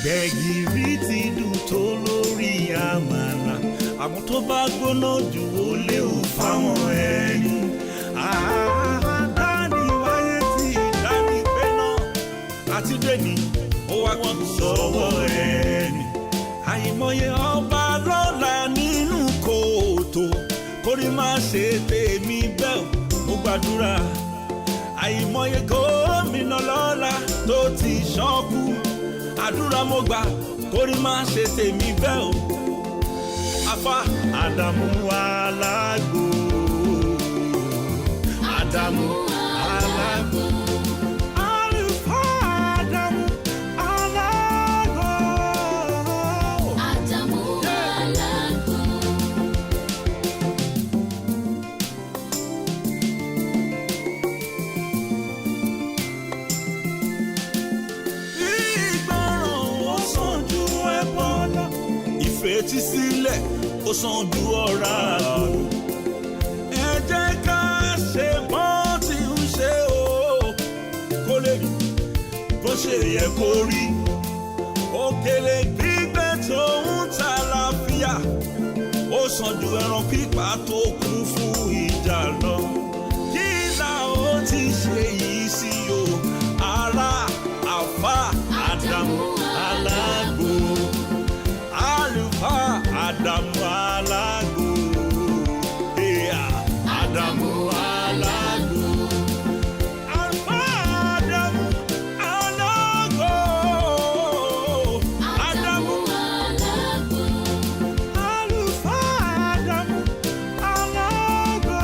Gbẹ̀gìrì ti dùn tó lórí àmàlà, àmọ́ tó bá gbóná jù, ó léwu fáwọn ẹni. Àdáni wáyé tí dání pé náà àti dèní ó wá kú sọ́wọ́ ẹni. Àìmọye ọba lọ́la nínú kòtò, kórí má ṣe tèmi bẹ́ẹ̀, mo gbàdúrà. Àìmọye gómìnà lọ́la tó ti ṣọ́kú, àdúrà mo gbà, kórí má ṣe tèmi bẹ́ẹ̀ o. Afa Àdàmú Alágbo, Àdàmú Alágbo, àlùfáà Àdàmú Alágbo. Àdàmú Alágbo. Ìgbọràn ó sàn ju ẹbọ lọ, ìfetísílẹ̀ ó sàn ju ọ̀rá àgbò. Ẹ jẹ́ ká ṣe bọ́n tí ń ṣe o, kó lè rí bó ṣe yẹ kó rí. Òkèlè gbígbẹ tó ń ta láfíà ó sàn ju ẹran pípa tó kún fún ìjà lọ. Kí la ó ti ṣe yìí sí o, ará? Àfà Àdàmú Alágbo, àlùfáà Àdàmú Alágbo, yeah. Àdàmú Alágbo, àlùfáà Àdàmú Alágbo, Àdàmú Alágbo. Àlùfáà Àdàmú Alágbo.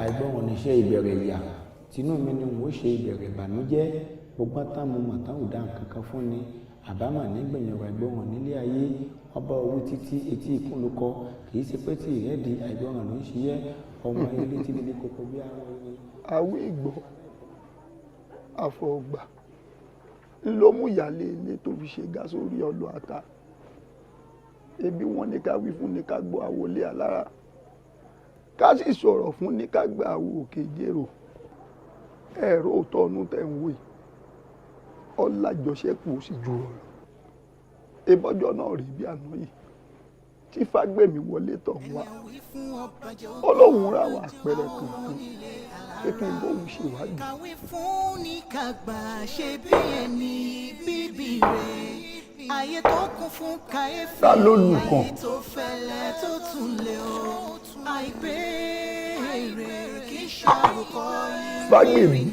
Àìgbọràn níṣẹ́ ìbẹ̀rẹ̀ ìyà, tinú mi ni n ó ṣe ìbẹ̀rẹ̀ ìbànújẹ́. Gbọ́gbọ́n tán, mo mọ̀ tán, ò dá nǹkan kan fún ni. Àbámọ̀ nígbẹ̀yìn ọ̀rọ̀ àìgbọràn nílé ayé. Wọ́n bá owó títí etí ikún ló kọ, kì í ṣe pé tí ìrẹ́dì àìgbọràn ló ń ṣiyẹ́ ọmọ ilé tí líle koko bí àwọn irin. Àwí ìgbọ́ àfọ̀gbà ló mú ìyáálé ilé tó fi ṣe gá sórí ọlọ ata. Ebi wọn ní ká wí fún ní ká gbọ́ àwọlé alára, ká sì sọ̀rọ̀ fún ní ká gba àwọ òkè jèrò. Ẹ̀rọ òótọ́ ọ̀nù tẹ̀ ń wò yìí, ọ̀làjọṣẹ́kù ó sì jù ọ lọ. Ìbọ́jọ́ náà rí bí àná yìí tí Fágbèmí wọlé tọ̀ ń wá, ó lóun ra àwọn àpẹẹrẹ kankan pé kí n bóun ṣèwádìí. Kàwé fún ní kàgbà ṣe bí ẹni bíbí rẹ̀, ayé tó kún fún kàyéfì. Ta ló lù kàn? Ayé tó fẹ́lẹ́ tó tún lé o, àìbéèrè kì í ṣàròkọ. Fágbèmí.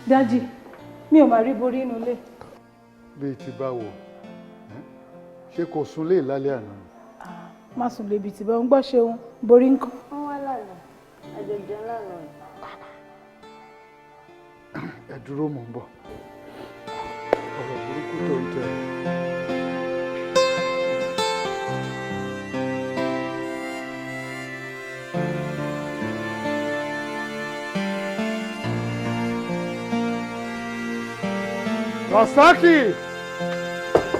Dájì, mi ò máa rí borí inú ilé. Bíi ti báwo? Ẹ́n? Ṣé kò sùn lé lálẹ́ àná ni? Má sùn lébi tí bá ń gbọ́. Ṣeun, borí ńkọ́? Wọ́n wá lálẹ́. Ẹ dúró, mò ń bọ̀. Ọ̀rọ̀ burúkú tó ń tẹ. Rasaki!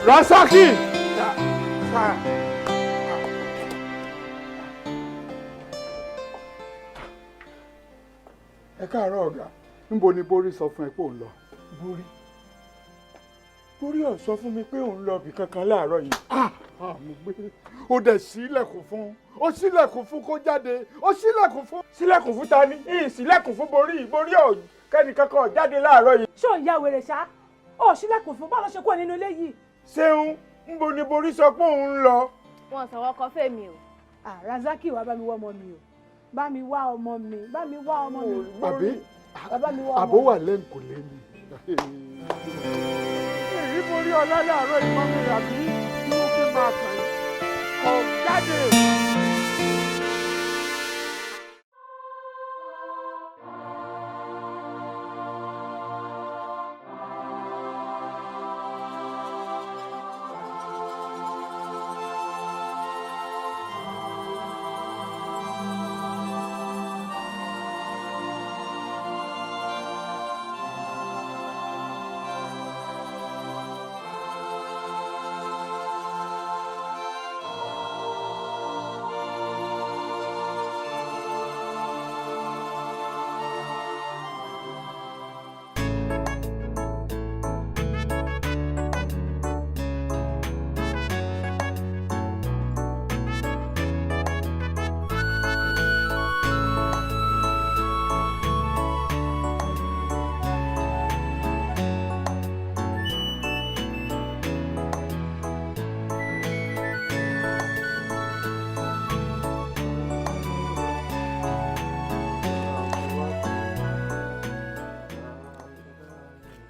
Rasaki! Ẹ káàárọ̀, ọ̀gá. Níbo ni Borí sọ fún ẹ pé òun lọ? Borí, Borí ò sọ fún mi pé òun lọ ibì kankan láàárọ̀ yìí. Ah, ah, mo gbé. Ó dẹ̀ ṣílẹ̀kùn fún. Ó ṣílẹ̀kùn fún kó jáde. Ó ṣílẹ̀kùn fún. Sílẹ̀kùn fún ta ni? Ìyìn sílẹ̀kùn fún Borí. Borí ò kẹ́ni kankan ò jáde láàárọ̀ yìí. Ṣé ò ń ya wèrè ṣá? Ó ṣílẹ̀kùn fún, báwo ló ṣe kúrò nínú ilé yìí? Ṣéun, níbo ni Borí sọ pé òun ń lọ? Wọn sọ̀rọ̀ ọkọ fèmí o. Ah, Razaki, wá bá mi wá ọmọ mi o, bá mi wá ọmọ mi, bá mi wá ọmọ mi. Àbí Bàbá mi wá ọmọ. Àbó wà lẹ́ǹkùlé ni. Èyí Borí ọlá láàárọ̀ yìí mọ́ mi, àbí kí wọ́n fi máa kàn yín kò jáde.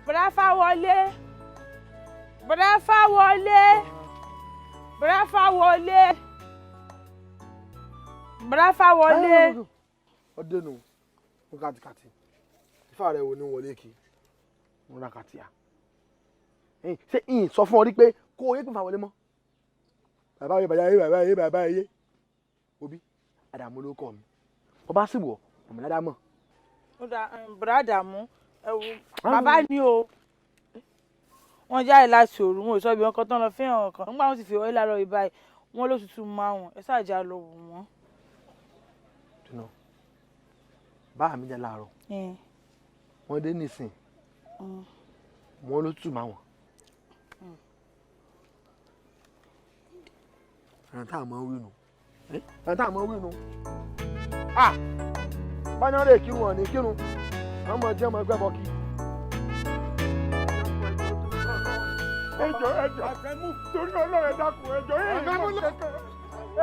Bọ̀dá Fáwọlé, Bọ̀dá Fáwọlé, Bọ̀dá Fáwọlé, Bọ̀dá Fáwọlé. Ọdẹnu ń kàtìkàtì, ifá rẹ wo ni wọlé kí ń ra kàtìyà? Ṣé ìyìn sọ fún ọ rí pé kó o yé pé Fáwọlé mọ́? Bàbá yé, bàbá yé, bàbá yé, bàbá yé. Òbí Àdàmú ló kọ mi, bàbá sì wọ òmìnira mọ́. Ó dà, Bọ̀dá Àdàmú, ẹ wo bàbá ni o. Wọ́n jáde láti òru, wọn ò sọ ibi wọn kan tán lọ fihàn kan nígbà wọn sì fi wọlé láàárọ̀ yìí báyìí, wọn ló tutù márùn ẹ ṣáàjà lọ wò wọn. Dùnà báà mi jẹ láàárọ̀, wọ́n dé nísìn, wọ́n ló tù máa wọn. Rántá àmọ́ wí nu, rántá àmọ́ wí nu. Ah, báyọ̀ rè kírun ọ̀ ní kírun, àwọn ọmọ jẹ́ ọmọ ẹgbẹ́ bọ́ kí. Ẹjọ, ẹjọ, torí Ọlọ́run, ẹ dákun, ẹjọ yìí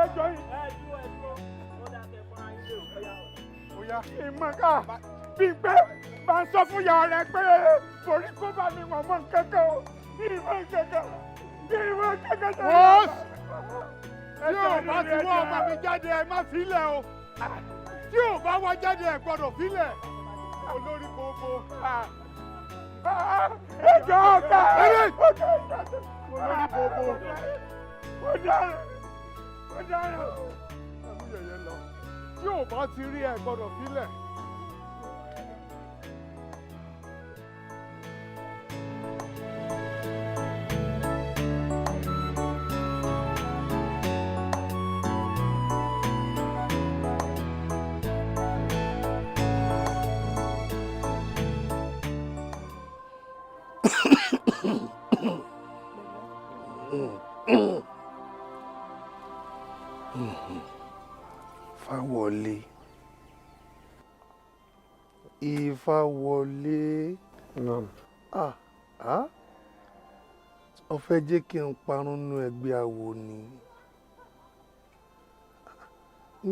ẹjọ yìí. Ìmọ̀ká bíi pé bá ń sọ fún ìyá rẹ pé borí kó bá mi wọ̀n mọ́ nǹkankan o, ìmọ̀ nǹkankan, ìmọ̀ nǹkankan. Wọ́n tí ò bá ti wọ́n ọmọ mi jáde, ẹ má filẹ̀ o. Tí ò bá wá jáde, ẹ gbọ́dọ̀ filẹ̀. Olórí gbogbo. Ẹjọ ọ̀gá. Olórí gbogbo. Mo dára, mo dára. Ẹ mú yẹ̀yẹ́ lọ. Tí ò bá ti rí, ẹ gbọ́dọ̀ filẹ̀. Fáwọlé, Ifáwọlé, ah ah, ó fẹ́ jẹ́ kí n parun nú ẹgbẹ́ awo ni?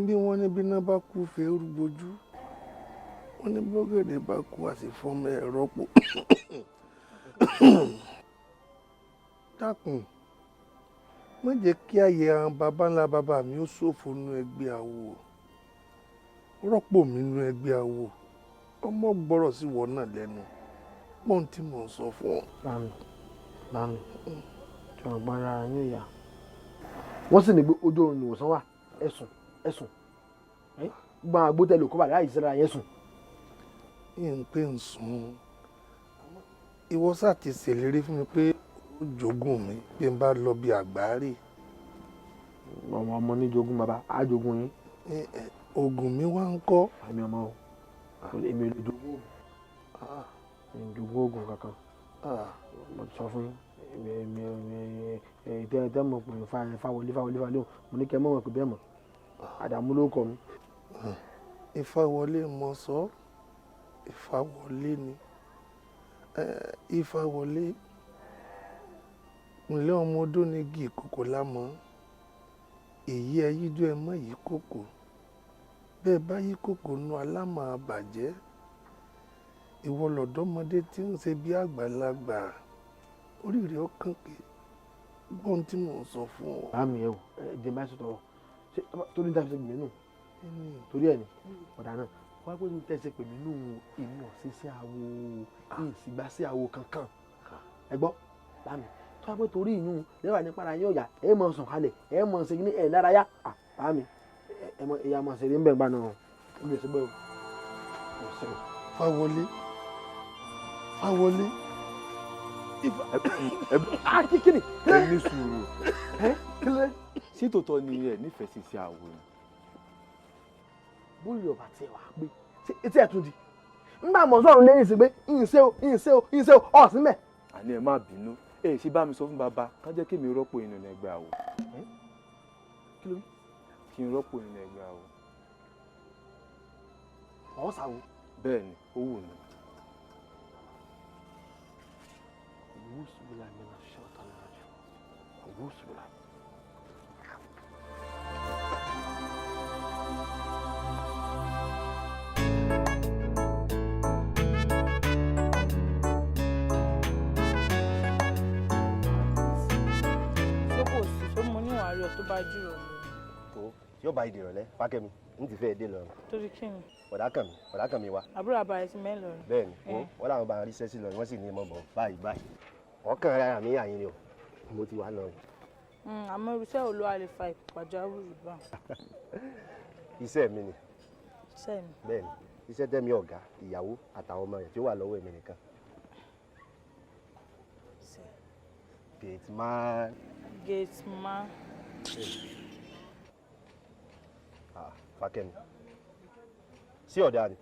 Bí wọ́n ní bíná bá kú fẹ́ẹ́rú gbojú, wọ́n ní bọ́gẹ̀dẹ̀ bá kú àti fọmọ ẹ̀ rọ́pò. Dákun, má jẹ́ kí ààyè àwọn baba ńlá bàbá mi ó ṣòfò nú ẹgbẹ́ awo. Rọ́pò mi nú ẹgbẹ́ awo. Ọmọ gbọ́rọ̀ sí wọ náà lẹ́nu. Pọ́n tí mò ń sọ fún ọ. Bámi, bámi, jọ̀wọ́ gbọ́n ara yín ìyá. Wọ́n sì ní pé ojú oorun ìwòsàn wà, ẹ̀sùn, ẹ̀sùn. Gbọ́n àgbótẹ́lù kó bàdá ìsẹ́ra yẹn sùn. Yín pé ń sùn. Ìwọ sá ti ṣèlérí fún mi pé ó jogún mi bí n bá lọ bí àgbáre. Ọmọ ọmọ ní jogún bàbá, á jogún yín. Ògùn mi wá ń kọ́. Àmì ọmọ o, èmi ò lè jogún ògùn. Mi ò jogún ògùn kankan. Mo ti sọ fún yín, èmi èmi tẹ́ mọ̀ pé Fáwọlé Fáwọlé Fáwọlé mo ní kẹ́ mọ̀ mọ̀ pé bẹ́ẹ̀ mọ̀. Àdàmú ló kọ mi. Ìfáwọlé mọ sọ, Ìfáwọlé ni. Ìfáwọlé ǹlẹ́ ọmọ ọdún ní igi ìkòkò lámọ́. Èyí ẹ yíjú ẹ mọ́ yìí kòkò. Bẹ́ẹ̀ bá yí kòkò nu alámọ̀ àbàjẹ́. Ìwọ lọ̀dọ́mọdé tí ń ṣe bí àgbàlagbà. Orí rẹ̀ ó kàn pé gbọ́n tí mò ń sọ fún ọ. Bámi ẹ wò, ẹ jẹ́ báyìí sọ̀tọ̀ ṣé torí ní tàbí ṣe gbìmí nù? Torí ẹ ní ọ̀dà náà. Wọ́n á pè ní tẹ̀sí pè mí nù èmi ò sí sí àwo ìsìgbà sí àwo kankan. Ẹ gbọ́, bámi tó wá pé torí ìyún lẹ́wà nípa ara yín ọ̀yà ẹ mọ̀ sùn kalẹ̀ ẹ mọ̀ ṣe ní ẹ̀ lárayá. Bámi ẹ mọ̀ ìyá mọ̀ ṣeré ń bẹ̀ gbà náà. Èmi ò sí bẹ́ẹ̀ o. Fáwọlé, Fáwọlé. Kíni? Ẹ ní sùúrù. Ṣé tòótọ́ ni ẹ nífẹ̀ẹ́ sí sí àwo ni? Bóyá ọba tí ẹ wà pé ṣé etí ẹ̀ tún di. Ngbà mọ̀ sọ̀rọ̀ lẹ́yìn sí pé ìǹṣẹ́ o, ìǹṣẹ́ o, ìǹṣẹ́ o, ọ̀ sí mẹ́. Àní ẹ má bínú. Ẹ ṣe bá mi sọ fún bàbá kán jẹ́ kí mi rọ́pò inú ẹgbẹ́ àwo. Kí ló wí? Kí n rọ́pò inú ẹgbẹ́ àwo. Ọ̀ sàwò. Bẹ́ẹ̀ni, ó wù mí. Ṣé kò sí ṣé mo níwọ̀n àárẹ̀ tó bá jùrọ̀ lọ? Tó yóò bá ìdè ìrọ̀lẹ́ Fákẹ́mi n ti fẹ́ dé lọ. Torí kí ni? Bọ̀dá kan mi wá. Àbúrò àbáyé ti mẹ́rin lọ. Bẹ́ẹ̀ni, wọ́n làwọn bá ríṣẹ́ sí lọ wọ́n sì ní mọ̀ bọ̀ báyìí báyìí. Ọkàn ara mi àyín ni o, mo ti wà lọ. Àmọ́ irúṣẹ́ wo ló wá lè fa ìpàjáwìrì bá? Iṣẹ́ mi ni. Iṣẹ́ mi. Bẹ́ẹ̀ni, iṣẹ́ tẹ́mi ọ̀gá, ìyàwó àtàwọn ọmọ rẹ̀ tí ó wà lọ́wọ́ èmi nìkan. Gate man. Gate man. Ah, Fákẹ́mi. Sí ọ̀dà ni.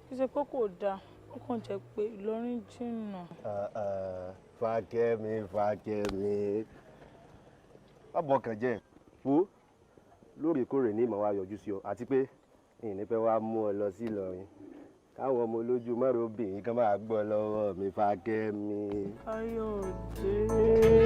Kì í ṣe pé kò dáa, ó kàn jẹ́ pé Ìlọrin jìnnà. Fákẹ́mi, Fákẹ́mi. Má bọkàn jẹ́ wo lóòrèkóòrè ní ìmọ̀ wa yọjú sí ọ àti pé ìní pẹ́ wá mú ọ lọ sí Ìlọrin káwọn ọmọ olójú márùn obìnrin kan máa gbọ́ lọ́wọ́ mi Fákẹ́mi. Káyọ̀dé.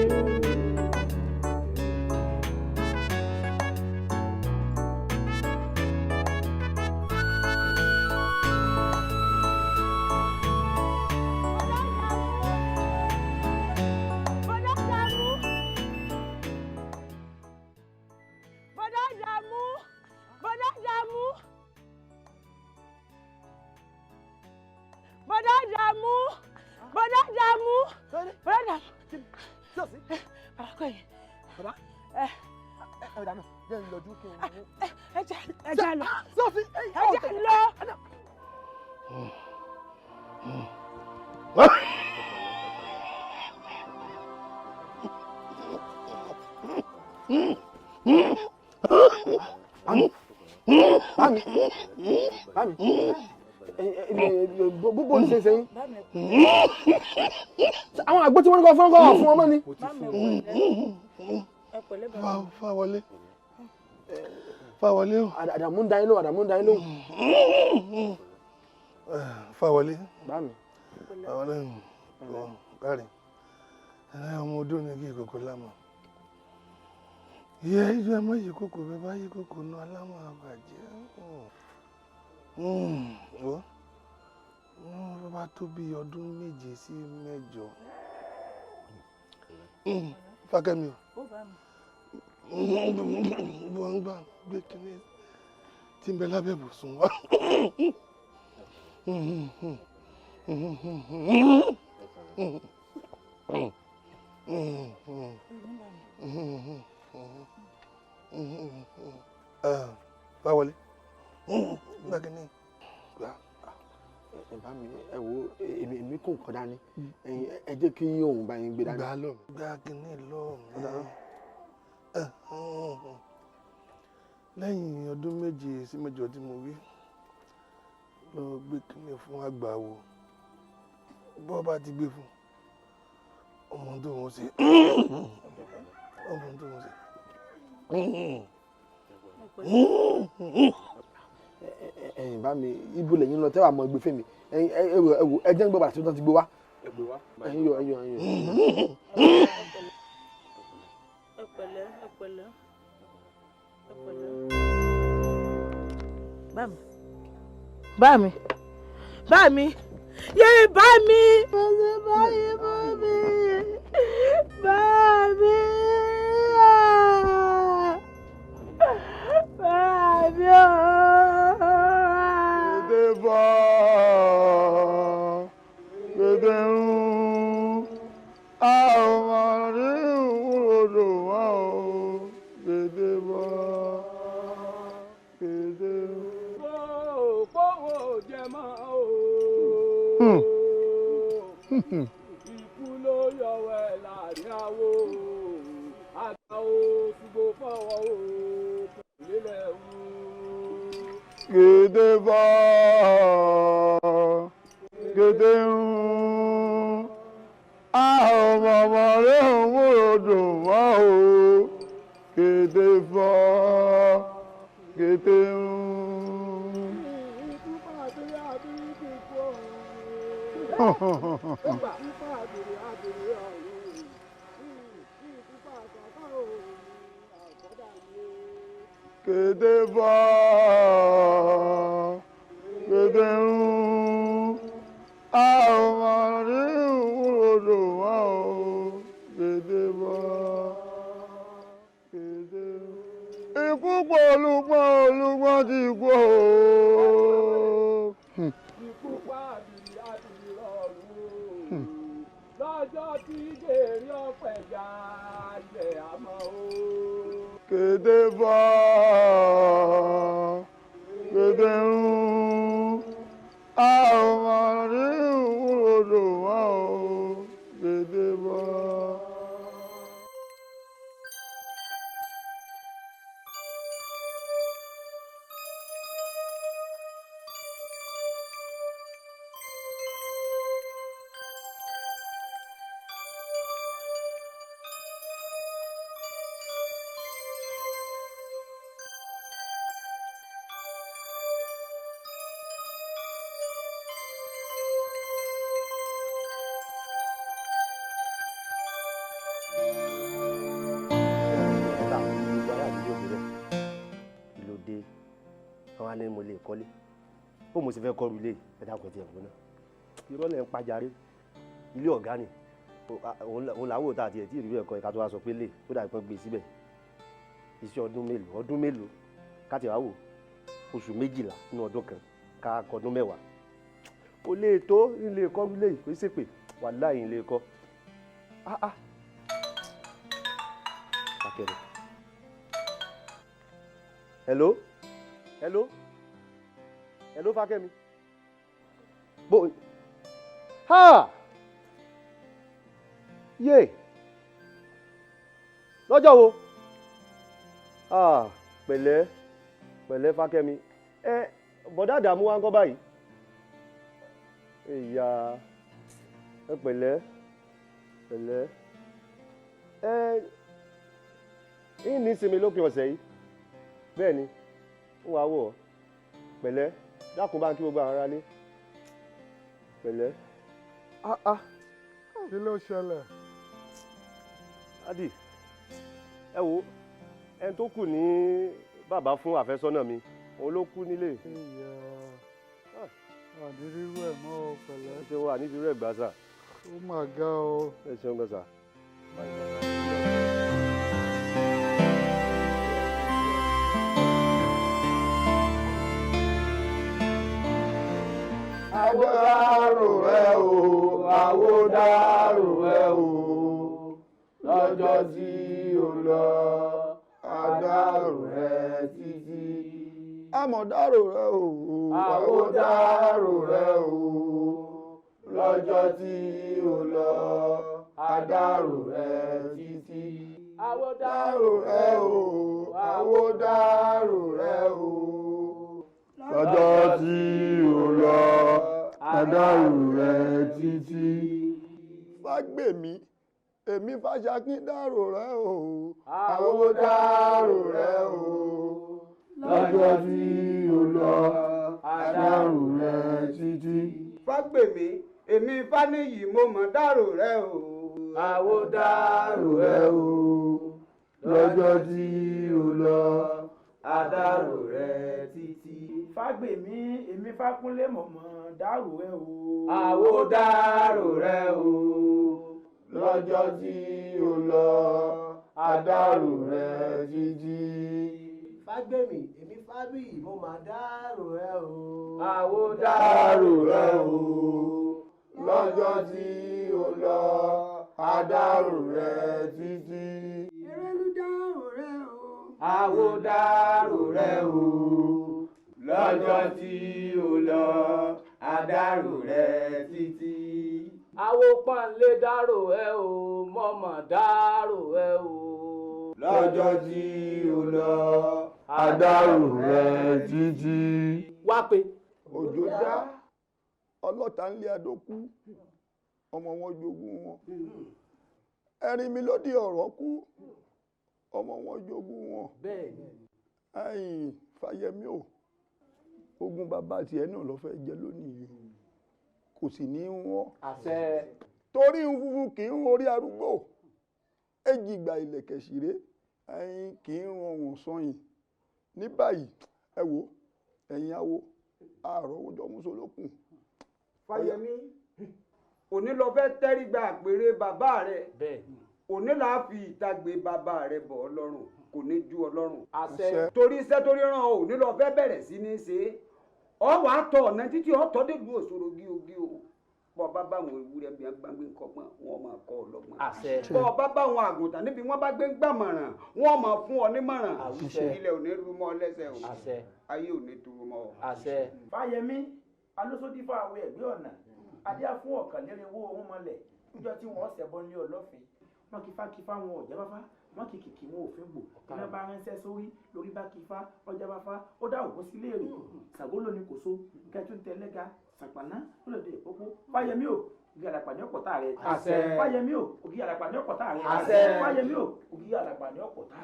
Bó ní ṣe ṣe yín. Àwọn àgbo tí wọ́n ní kọ́ fún ọkọ̀ fún ọmọ ni. Fáwọlé. Fáwọlé o. Àdàmú ń da yín lóhùn, Àdàmú ń da yín lóhùn. Fáwọlé. Bámi. Fáwọlé kárí. Ọmọ ọdún ní kí ìkòkò lámọ̀. Ìyá ìjọ ẹ mọ̀ yìí kòkò bẹ́ẹ̀ bá yí kòkò nu alámọ̀ àbàjẹ́. Wọ́n bá tó bí ọdún 7 sí 8. Fákẹ́mi o. Wọ́n gbà gbé kínní tí ń bẹ lábẹ́ ibùsùn wa. Báwọlé gbàgede gbà. Ẹ bá mi, ẹ wo, èmi kò nǹkan dání, ẹ jẹ́ kí òun bá yín gbé dání. Gbà lọ gbà kíní lọ mi. Lẹ́yìn ọdún 7 sí 8 tí mo wí, lọ gbé kíní fún àgbà wo, bọ́ bá ti gbé fún ọmọ tó ń ṣe, ọmọ tó ń ṣe. Ẹ̀yin bá mi, ibo lẹ́yìn lọ tẹ́wà mọ́ gbé fẹ́mi? Ẹ̀yin ẹ wo, ẹ jẹ́ ń gbọ́ bàtà tí wọ́n ti gbé wá. Ẹ̀yin yọ, ẹ̀yin yọ, ẹ̀yin yọ. Ẹ pẹ̀lẹ́, ẹ pẹ̀lẹ́, ẹ pẹ̀lẹ́. Bá mi, bá mi, bá mi, yé bá mi. Mo ṣe báyìí fún mi, bá mi, bá mi ooo. Kété bọ́, kété ń, a ò mọ̀ ní ìwúrò mọ́ o. Kété bọ́, kété ń. Kówó jẹ mọ́ o. Ikú ló yọwẹ́ láàrin àwo. Àgbà o ṣùgbọ́n fọwọ́ o. Lílẹ̀ o. Kété bọ́, kété ń, a ò mọ̀ mọ̀ ní ìwúrò mọ́ o. Kété bọ́, kété ń. Kété bọ́, kété ń, a ò mọ̀ ní ìwúrò mọ́ o. Kété bọ́, kété ń. Ikú pọ̀ olúgbọ́n, olúgbọ́n ti kú o. Ikú pa àbìrì àbìrì rọrùn o. Lọ́jọ́ tí gèrè ọ̀pẹ̀ já ilẹ̀ àmọ́ o. Kété bọ́, kété ń, a ò mọ̀ ní ìwúrò mọ́ o. Kété bọ́. Kí ló dé? Àwọn á ní mo lè kọ́lé, bó mo sì fẹ́ kọ́ru ilé, ẹ dákun tiẹ̀ wọ́n náà. Irọ́ lẹ̀ ń pajàre, ilé ọ̀gá ni òun làwọ̀ tá àti ẹ̀ tí ìrírí ẹ̀kọ́ ẹ̀ka tó wá sọ pé lè tó dàbí pọ́n gbé síbẹ̀. Iṣẹ́ ọdún mélòó, ọdún mélòó ká ti wá wò, oṣù 12 nínú ọdún kan, ká kọdún 10 kò lè tó ilé kọ́ru ilé yìí, kò í ṣèpè wàláhì ilé kọ́. Ah ah, akẹ́rẹ́. Hello, hello, hello, Fákẹ́mi. Bó ha yé lọ́jọ́ wo? Ah, pẹ̀lẹ́ pẹ̀lẹ́ Fákẹ́mi. Ẹ bọ̀dá Àdàmú wa ń kọ́ báyìí. Ìyá ẹ pẹ̀lẹ́ pẹ̀lẹ́. Ẹ ń ní ìsinmi lópin ọ̀sẹ̀ yìí. Bẹ́ẹ̀ ni, ń wá wò ọ́. Pẹ̀lẹ́, dákun bá ń kí gbogbo àwọn aráalé. Pẹ̀lẹ́. Ah ah. Kí ló ṣẹlẹ̀? Dádì, ẹ wo, ẹni tó kù ní bàbá fún àfẹ́sọ́nà mi, òun ló kú nílé. Ìyá, àní rírú ẹ̀ mọ́ o, pẹ̀lẹ́. Ẹ ṣeun, àní rírú ẹ̀ gbà sà. Ó mà ga o. Ẹ ṣeun gbà sà. Àwòdàrò ẹ o, àwòdàrò. tí o lọ adárò rẹ títí. Àmọ̀dárò rẹ o, àwòdárò rẹ o, lọ́jọ́ tí o lọ adárò rẹ títí. Àwòdárò rẹ o, àwòdárò rẹ o, lọ́jọ́ tí o lọ adárò rẹ títí. Fágbèmí, èmi Fáṣakín dárò rẹ o, àwòdárò rẹ o, lọ́jọ́ tí o lọ adárò rẹ títí. Fágbèmí, èmi Fáníyì mo mọ̀ dárò rẹ o, àwòdárò rẹ o, lọ́jọ́ tí o lọ adárò rẹ títí. Fágbèmí, èmi Fákúnlé mọ̀mọ́ dárò rẹ o, àwòdárò rẹ o, lọ́jọ́ tí o lọ adárò rẹ títí. Fágbèmí, èmi Fábíyì mo mà dárò rẹ o, àwòdárò rẹ o, lọ́jọ́ tí o lọ adárò rẹ títí. Erelu dárò rẹ o, àwòdárò rẹ o, lọ́jọ́ tí o lọ adárò rẹ títí. Àwo pọ́nlé dárò ẹ o, mọ̀mọ́ dárò ẹ o, lọ́jọ́ tí o lọ adárò rẹ títí. Wá pé. Òjò dá ọlọ́ta ńlé adó kú, ọmọ wọn jogún wọn. Ẹ̀rín mi ló di ọ̀rọ̀ kú, ọmọ wọn jogún wọn. Ẹ̀yìn Fáyẹmí o, ogún bàbá tiẹ̀ náà ló fẹ́ jẹ lónìí yìí, kò sì ní í wọ́n. Torí ń funfun kì í run orí arúgbó, èjìgbà ìlẹ̀kẹ̀ ṣìré, ẹ̀yìn kì í run ọ̀wọ̀n sọyìn. Ní báyìí, ẹ wo ẹ̀yin awo, àárọ̀ owó mùsùlùkùn. Fáyẹmí, òní ló fẹ́ tẹ́rí gba àpèrè bàbá rẹ̀. Òní là á fi ìtagbé bàbá rẹ̀ bọ̀ Ọlọ́run, kò ní ju Ọlọ́run. Torí iṣẹ́ torí ràn ọ́, òní ló fẹ́ bẹ̀rẹ̀ sí ní ṣe é. Ọ wàá tọ ọ̀nà títí ọ tọ́ délùú Òṣòro gíogío. Bọ́ bá bá àwọn ewúrẹ́ bí wọ́n bá gbé kọ́gbọ́n, wọ́n máa kọ́ ọ lọ́gbọ́n. Bọ́ bá bá àwọn àgùntàn níbi wọ́n bá gbé gbàmọ̀ràn, wọ́n máa fún ọ nímọ̀ràn. Ilẹ̀ ò ní rú mọ́ ọ lẹ́sẹ̀ o, ayé ò ní turu mọ́ ọ. Fáyẹmí, alósódífà àwọn ẹ̀gbẹ́ ọ̀nà, adé fún ọ̀kànlérinwó ohun mọ́lẹ̀ níjọ́ tí wọ́n ṣẹ̀bọ ní ọlọ́fin. Wọ́n kífá kífá wọn ò jáfáfá, wọ́n kì kìkì wọn ò fi gbò. Iná bá ránṣẹ́ sórí, lórí bá kífá, ọjà bá fá, ó dá òkú sílé èrè. Ṣàngó ló ní kòso, kẹtù ń tẹlẹ́ga, Ṣàpàná ló lè dé ìpópó. Fáyẹmí o, ògì àlàpà ní ọ̀pọ̀ta rẹ̀. Fáyẹmí o, ògì àlàpà ní ọ̀pọ̀ta rẹ̀. Fáyẹmí o, ògì àlàpà ní ọ̀pọ̀ta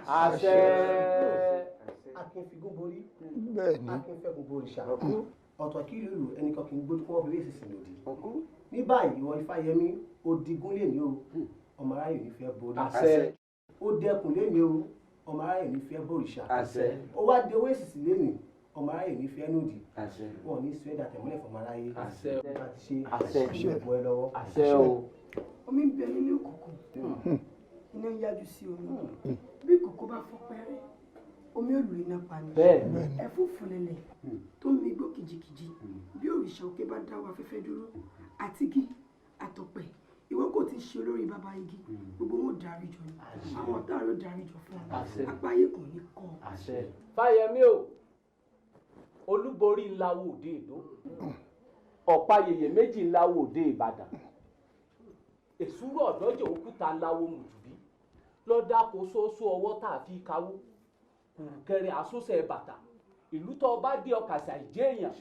rẹ̀. Akin figún borí, Akin fẹ́gun borí ṣá. Ọ̀tọ̀ kí ìlú ẹnìkan kì í gbójú kó wọ́n fi wéèsì sìn lòdì. Ní báyìí, ìwọ Ifáyẹmí, ó digun lè ní o, ọmọ aráyè ní fẹ́ borí. Ó dẹkùn lé ní o, ọmọ aráyè ní fẹ́ bòrìṣà. Ó wá de owó èsìsì lé ní, ọmọ aráyè ní fẹ́ nòdì. Wọn ò ní sọ ẹ̀dá tẹ̀mọ́lẹ̀ fọmọ aráyé. Bá ti ṣe ìbò ẹ lọ́wọ́. Omi ń bẹ nínú ìkòkò, iná ń yájú sí omi. Bí ìkòkò bá fọ́ pẹ́rẹ́, omi ò lù iná pa ni. Ẹ̀fúùfù lẹ̀lẹ̀ tó ń mi igbó kìjikìji, bí òrìṣà òkè bá dáwọ́ afẹ́fẹ́ dúró, àtigi àtọ̀pẹ̀, ìwọ kò ti ṣe olórí bàbá igi, gbogbo wọn ò dárí jọ ni, àwọn ọ̀tá rẹ̀ ò dárí jọ fún ọ, apá ayé kò ní kọ. Fáyẹmí o, olúborí ńlá wo òde Èdó, ọ̀pá yèyè méjì ńlá wo òde Ìbàdàn, èsúrò ọ̀dọ́jọ́ òkúta ńlá wo mùtùbí, lọ́dà kó sóso ọwọ́ tá a fi kawó, kùrùkẹrẹ àsúnṣe bàtà, ìlú tó bá dé ọkàṣà ìjẹ èèyàn,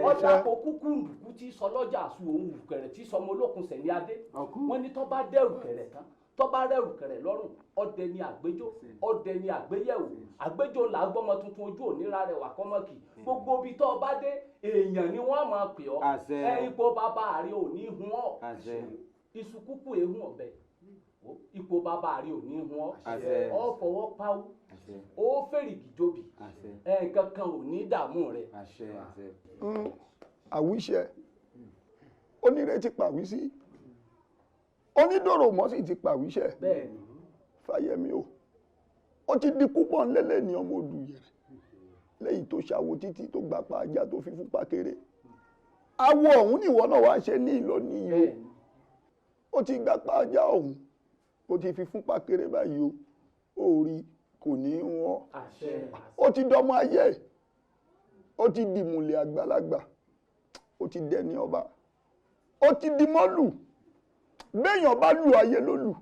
ọjà kó kúkú ndùkú tí sọ lọ́jà àṣù òun rùkẹ̀rẹ̀ tí sọmọ olókun sẹ̀ ní adé. Wọ́n ní tó bá dẹ̀rùkẹ̀rẹ̀ tán, tó bá rẹ̀rùkẹ̀rẹ̀ lọ́rùn, ọdẹ ni àgbéjó, ọdẹ ni àgbéyẹ̀wò, àgbéjó là gbọ́mọ tuntun ojú òníra rẹ̀ wà kọ́mọ́kì. Gbogbo ibi tó bá dé èèyàn ni wọ́n máa pè ọ́. Ẹ ipò bàbá rẹ ò ní hun ọ́, iṣu kúkú ehun ọ̀bẹ, ipò bàbá rẹ ò ní hun ọ́, ọ fọwọ́ pawú, ó fèrègì jobi, ẹnìkan kan ò ní dààmú rẹ. Àwíṣẹ onírètí pàwísí, onídòrò mọ́ sì ti pàwíṣẹ. Fáyẹmí o, ó ti di púpọ̀ ńlẹ́lẹ́ ní ọmọ Odùyẹ̀rẹ̀ lẹ́yìn tó ṣàwo títí tó gbapá ajá tó fi fúnpá kéré. Awo ọ̀hún nìwọ náà wá ṣe ní ìlónìí o, ó ti gbapá ajá ọ̀hún, Ó ti fi fúnpá kéré báyìí o, ó rí kò ní í wọ́n. Ó ti dọmọ ayé, ó ti dìmùlẹ̀ àgbàlagbà, ó ti dẹni ọba, ó ti di mọ́lù. Béèyàn bá lu ayé ló lù,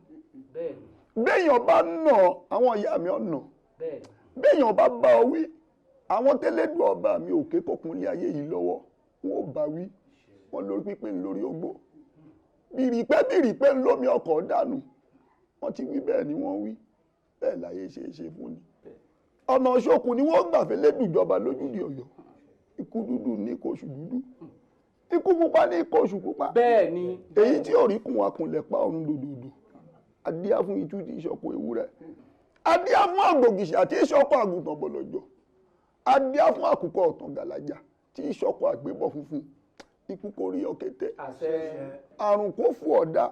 béèyàn bá nà àwọn ìyá mi ọ̀nà, béèyàn bá bá ọ wí, àwọn tẹ́lẹ̀dùn ọba mi òkè kòkun lé ayé yìí lọ́wọ́, wọn ò bá wí. Wọn lórí pípé lórí ogbó, bìrìpẹ́ bìrìpẹ́ ńlómi ọkọ̀ dànù. Wọ́n ti wí bẹ́ẹ̀ ni wọ́n wí bẹ́ẹ̀ láyé ṣe é ṣe fún ni. Ọ̀nà ṣokùn ni wọ́n gbà fẹ́lẹ́dùjọba lójúde Ọ̀yọ́. Ikú dúdú ní kóṣù dúdú, ikú pupa ní kóṣù pupa. Bẹ́ẹ̀ni. Èyí tí òrí kùn wa kunlẹ̀ pa ọ̀run dòdòdò. Adíá fún itú tí ìṣọ̀kọ ewúrẹ́, adíá fún àgbògìṣà tí ìṣọ̀kọ àgùntàn bọ̀lọ̀jọ̀, adíá fún àkùkọ ọ̀tàn gàlàjà tí ìṣọ̀kọ àgbébọ̀ funfun. Ikú kò rí ọkété, àrùn kò fún ọ̀dà.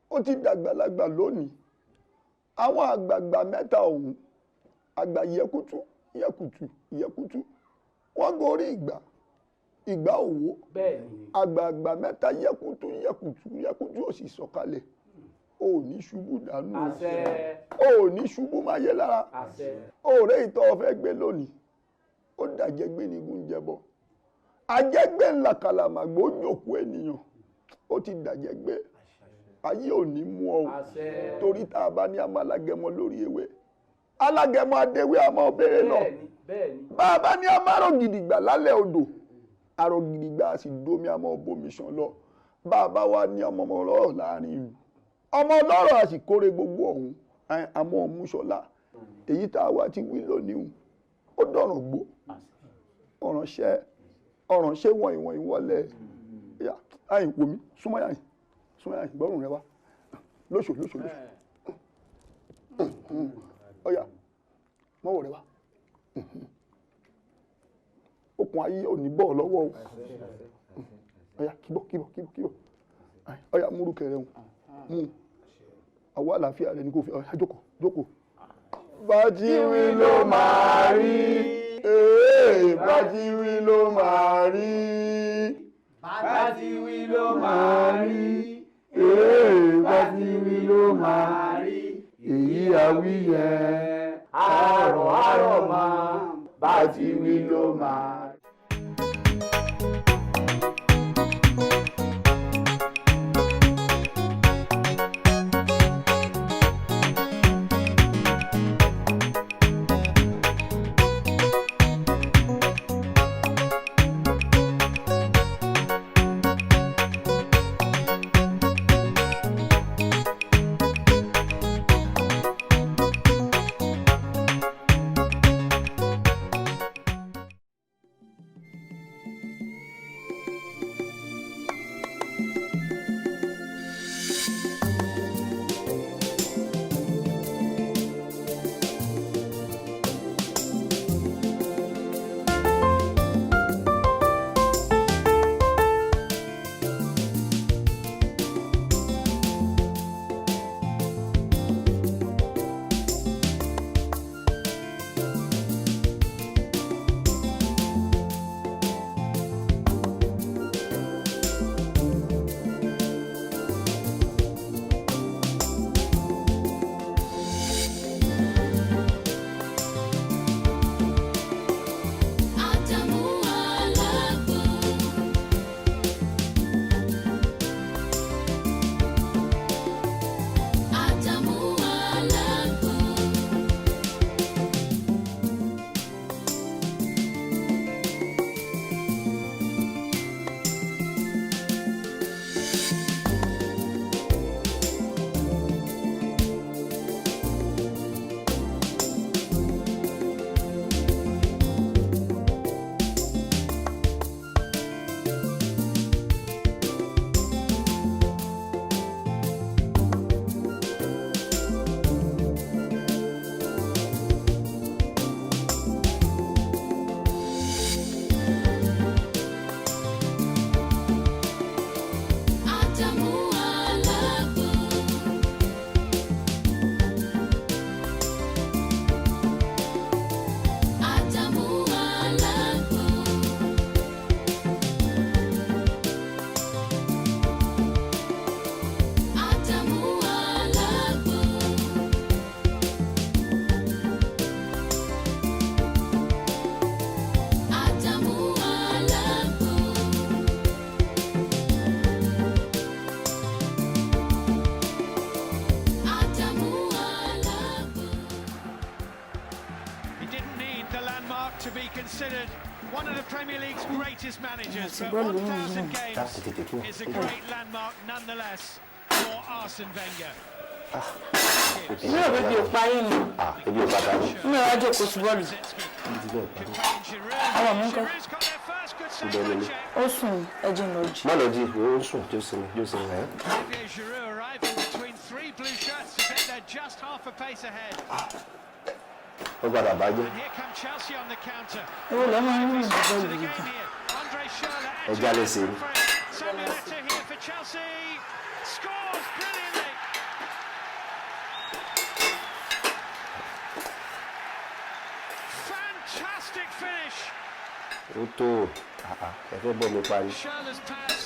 Ó ti dàgbàlagbà lónìí. Àwọn àgbààgbà mẹ́ta ọ̀hún, àgbà yẹkútú yẹkùtù yẹkútú, wọ́n gorí ìgbà ìgbà òwò. Àgbààgbà mẹ́ta yẹkútú yẹkùtù yẹkútú ó sì sọ̀kalẹ̀. Ó ní ṣubú dànù, ó ní ṣubú máa yé lára. Òòrè ìtọ́ ọ̀fẹ́ gbé lónìí, ó dàjẹ́ gbé ní gúnjẹbọ. Ajẹ́gbẹ́ ńlá kàlàmàgbò jòkó ènìyàn, ó ti dàjẹ́ gbé. Ayé ò ní mú ọ o, torí tá a bá ní àmọ́ alágẹmọ lórí ewé, alágẹmọ adéwé àmọ́ béèrè lọ. Bá a bá ní amárò gidigba lálẹ́ odò, àrò gidigba sì domi àmọ́ bomi ṣàn lọ. Bá a bá wà ní ọmọ ọlọ́rọ̀ láàrin ìlú, ọmọ ọlọ́rọ̀ a sì kórè gbogbo ọ̀hún àmọ́ ọmúṣọlá. Èyí tá a wá ti wí lónìí, ó dọ̀ràn gbó ọ̀rànṣẹ́ ọ̀rànṣẹ́ wọ̀nyí wọ̀nyí wọlé. Ayin wò mí, súnmọ́ yàyìn, súnmọ́ yàyìn, gbọ́rùn rẹ wá lóṣù lóṣù lóṣù. Ọ̀yà mọ́wọ́ rẹ wá. Okùn ayé ò ní bọ́ lọ́wọ́ o. Ọ̀yà kíbọ̀ kíbọ̀ kíbọ̀ kíbọ̀. Ọ̀yà múrú kẹrẹ hùn mú àwọ̀ àlàáfíà rẹ ní kò fi. Ọ̀yà jókòó jókòó. Bájíwí ló máa rí, bájíwí ló máa rí, bájíwí ló máa rí, bájíwí ló máa rí. Èyí àwí yẹn àrọ̀ àrọ̀ máa, bájíwí ló máa rí. Considered one of the Premier League's greatest managers, but bọ́ọ̀lù ń 1,000 rùn. games Tètè kú. is a great landmark nonetheless for Arsene Wenger. Mi ò bíbi ò pa yín ni. Ah, ebi ò bàtà mi. Mi ò wá jókòó sí bọ́ọ̀lù. Ebi ti bẹ́ẹ̀ parí. Àwọn mi ń kọ́. Ó bẹ́ẹ̀ lélẹ̀. Ó sùn ẹjẹ́ lọ jù. Má lọ jí, ó ń sùn, jó sinmi, jó sinmi ẹ̀. Olivier Giroud arriving between three blue shirts to get there just half a pace ahead. Ó gbàdà bàjẹ́. And here come Chelsea on the counter. Owó lọ́ máa ń rìn ní bọ́ọ̀lù yìí gan. Andre Schürrle Ẹja lè sè é. Samuel Eto'o here for Chelsea. Scores brilliantly. Fantastic finish. Ó tó o. Ah, ah, ẹ fẹ́ bọ́ mi parí. Schürrle's pass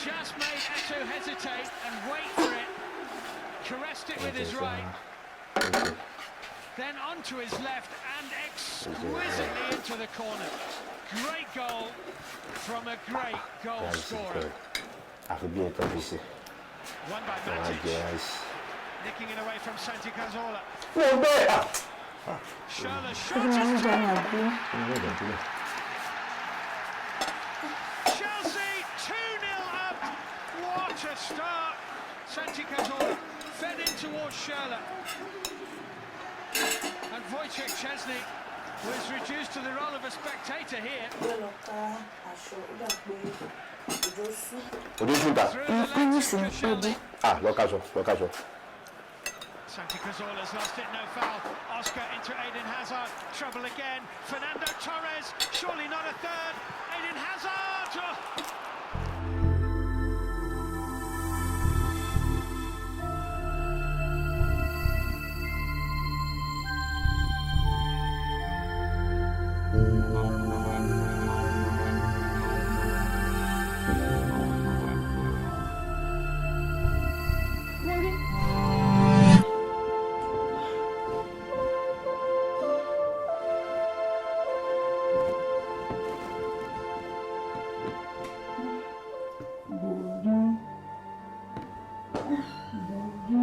just made Eto'o hesitate and wait for it. Caressed it with his right, then onto his left and exquisitely into the corner. Great goal from a great goal Ráìsì scorer. kọ́ ẹ̀. Àfi bí nǹkan fi ṣe. Won by Wọ́n á Matic, jẹ ráìsì. nicking it away from Santi Cazorla. Mo bẹ́ẹ̀. Ah, Schürrle Ó shot ti máa ń is jẹ ní àbí. Chelsea 2-0 up. What a start. Santi Cazorla fed in towards Schürrle. And Wojciech Szczesny was reduced to the role of a spectator here. Bẹ́ẹ̀ lọ ká aṣọ, ó dà pé òjò sú. Ojú sùn ta. Mo sì ń pẹ́ dé. Ah, lọ káṣọ, lọ káṣọ. Santi Cazorla's lost it, no foul. Oscar into Eden Hazard. Trouble again. Fernando Torres, surely not a third. Eden Hazard! Oh. Bòrí. Bòrí.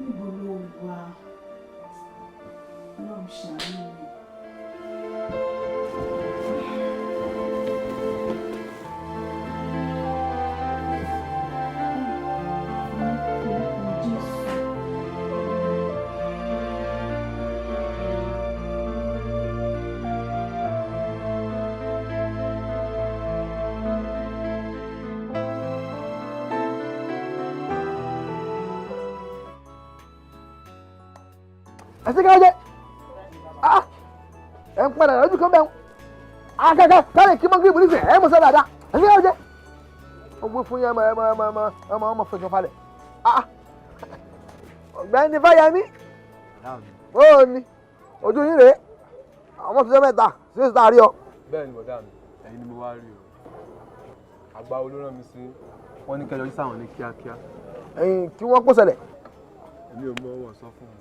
Níbo ló wà? Ọlọ́run ṣàánú mi. Orúkọ Jésù. Ẹsẹ̀ kí ló dé? Ah, ẹ̀ ń padà lójú kan bẹ́ẹ̀. Akẹ́kẹ́ káyọ̀ kí mọ́gírì bùrú sẹ̀ ẹ̀ mọ̀ sọ́ dáadáa. Ẹsẹ̀ kí ló dé? Ó gbé fún yín, ẹ mọ̀ ẹ mọ̀ ẹ mọ̀ ẹ mọ̀ ọmọ fẹ̀sọ̀ falẹ̀. Ah, ọ̀gbẹ́ni Fáyẹmí, ó ní ojú yín rèé, àwọn tó jẹ́ mẹ́ta sí ìsìta rí ọ. Bẹ́ẹ̀ ni bọ̀dá mi, ẹ̀yin ni mo wá rí o. Àgbà wo ló rán mi sí? Wọ́n ní kẹ́ yọjú sáwọn ní kíákíá. Ẹ̀yin kí wọ́n kó ṣẹlẹ̀. Èmi ò mọ, wọn sọ fún mi.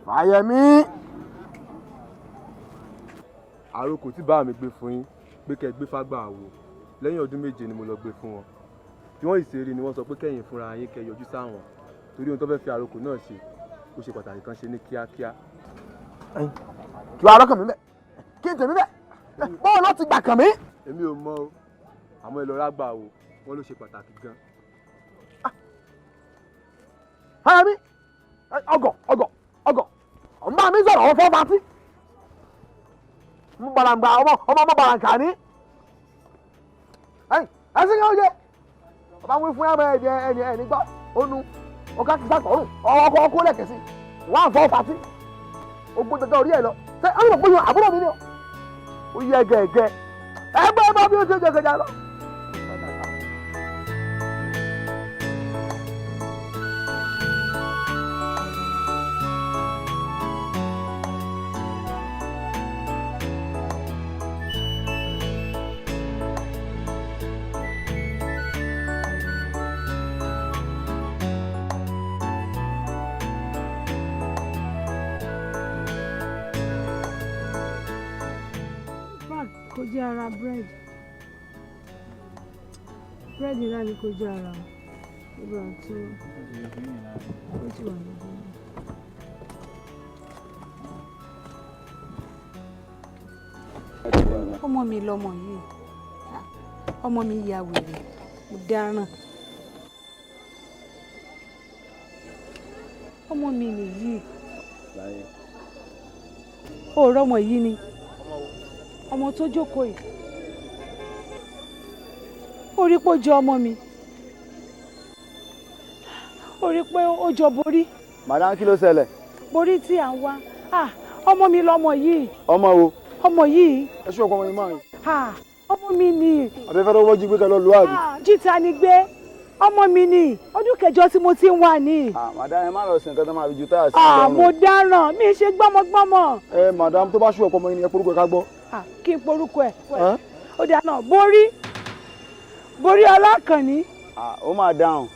Fáyẹmí. Àròkò tí bá mi gbé fún yín pé kẹ́ ẹ gbé fágbà wò lẹ́yìn ọdún 7 ni mo lọ gbé fún wọn. Bí wọ́n sì ṣe rí ni wọ́n sọ pé kẹ́yìn fúnra yín kẹ́ yọjú sáwọn, torí ohun tó fẹ́ fi àròkò náà ṣe ó ṣe pàtàkì kan ṣe ní kíákíá. Kí wàá lọ́kàn mi bẹ́ẹ̀, kí n tèmi bẹ́ẹ̀, báwo ló ti gbà kàn mí? Èmi ò mọ o, àmọ́ ẹ lọ rágbà wò, wọ́n ló ṣe pàtàkì gan. Fáyẹmí, ọgọ ọgọ ọgọ, ọmọ mi sọ̀rọ̀ ọ̀fọ̀ fati. Mo balangba ọmọ ọmọ ọmọ balangba ni. Ẹyin ẹsìn kan jẹ. Ọba wí fún ẹmọ ẹni ẹni ẹni gbọ́, ó nu, ọkà kìsà kọ̀ọ̀rùn, ọkọ̀ ọkọ̀ lẹ̀kẹ̀ sí. Wọ́n á fọ́ fati. Ogbó dandan orí ẹ̀ lọ. Ṣé ọ̀nà ìgbóyún àbúrò mi ni o? Ó yẹ gẹ̀ẹ́gẹ́. Ẹgbẹ́ ẹ bá bí ó ṣe jẹ kẹjà lọ. Bag kò jẹ́ ara bread. Bread ńlá ni kò jẹ́ ara o. Ìgbà tó ó ti wà níbí. Ọmọ mi lọmọ yìí, ọmọ mi ya wèrè, mo dáràn. Ọmọ mi nìyí. Òòrọ̀ ọmọ yìí ni ọmọ tó jókòó yìí, ó rí pé ó jọ ọmọ mi, ó rí pé ó jọ Borí. Madam, kí ló ṣẹlẹ̀? Borí tí à ń wá. Ọmọ mi lọmọ yìí. Ọmọ wo? Ọmọ yìí. Ẹ ṣú ọkọ ọmọ yìí máa yìí. Ọmọ mi ni. Àbẹ́fẹ́ lọ́wọ́ jí gbé kẹ́ lọ lù àbí? Jíta ni gbé ọmọ mi ni, ọdún kẹjọ tí mo ti ń wà ní. Madam, ẹ má lọ sí nǹkan tó máa fi ju táyà sí ọlọ́run. Mo dáràn, mi ṣe gbọ́mọgbọ́mọ. Ẹ madam, tó bá ṣú ọkọ ọmọ yìí ni ẹ porúkọ ẹ ká gbọ́. Kí n porúkọ ẹ? Ó dáná, Borí, Borí Ọlákànní. Ó máa dáhùn.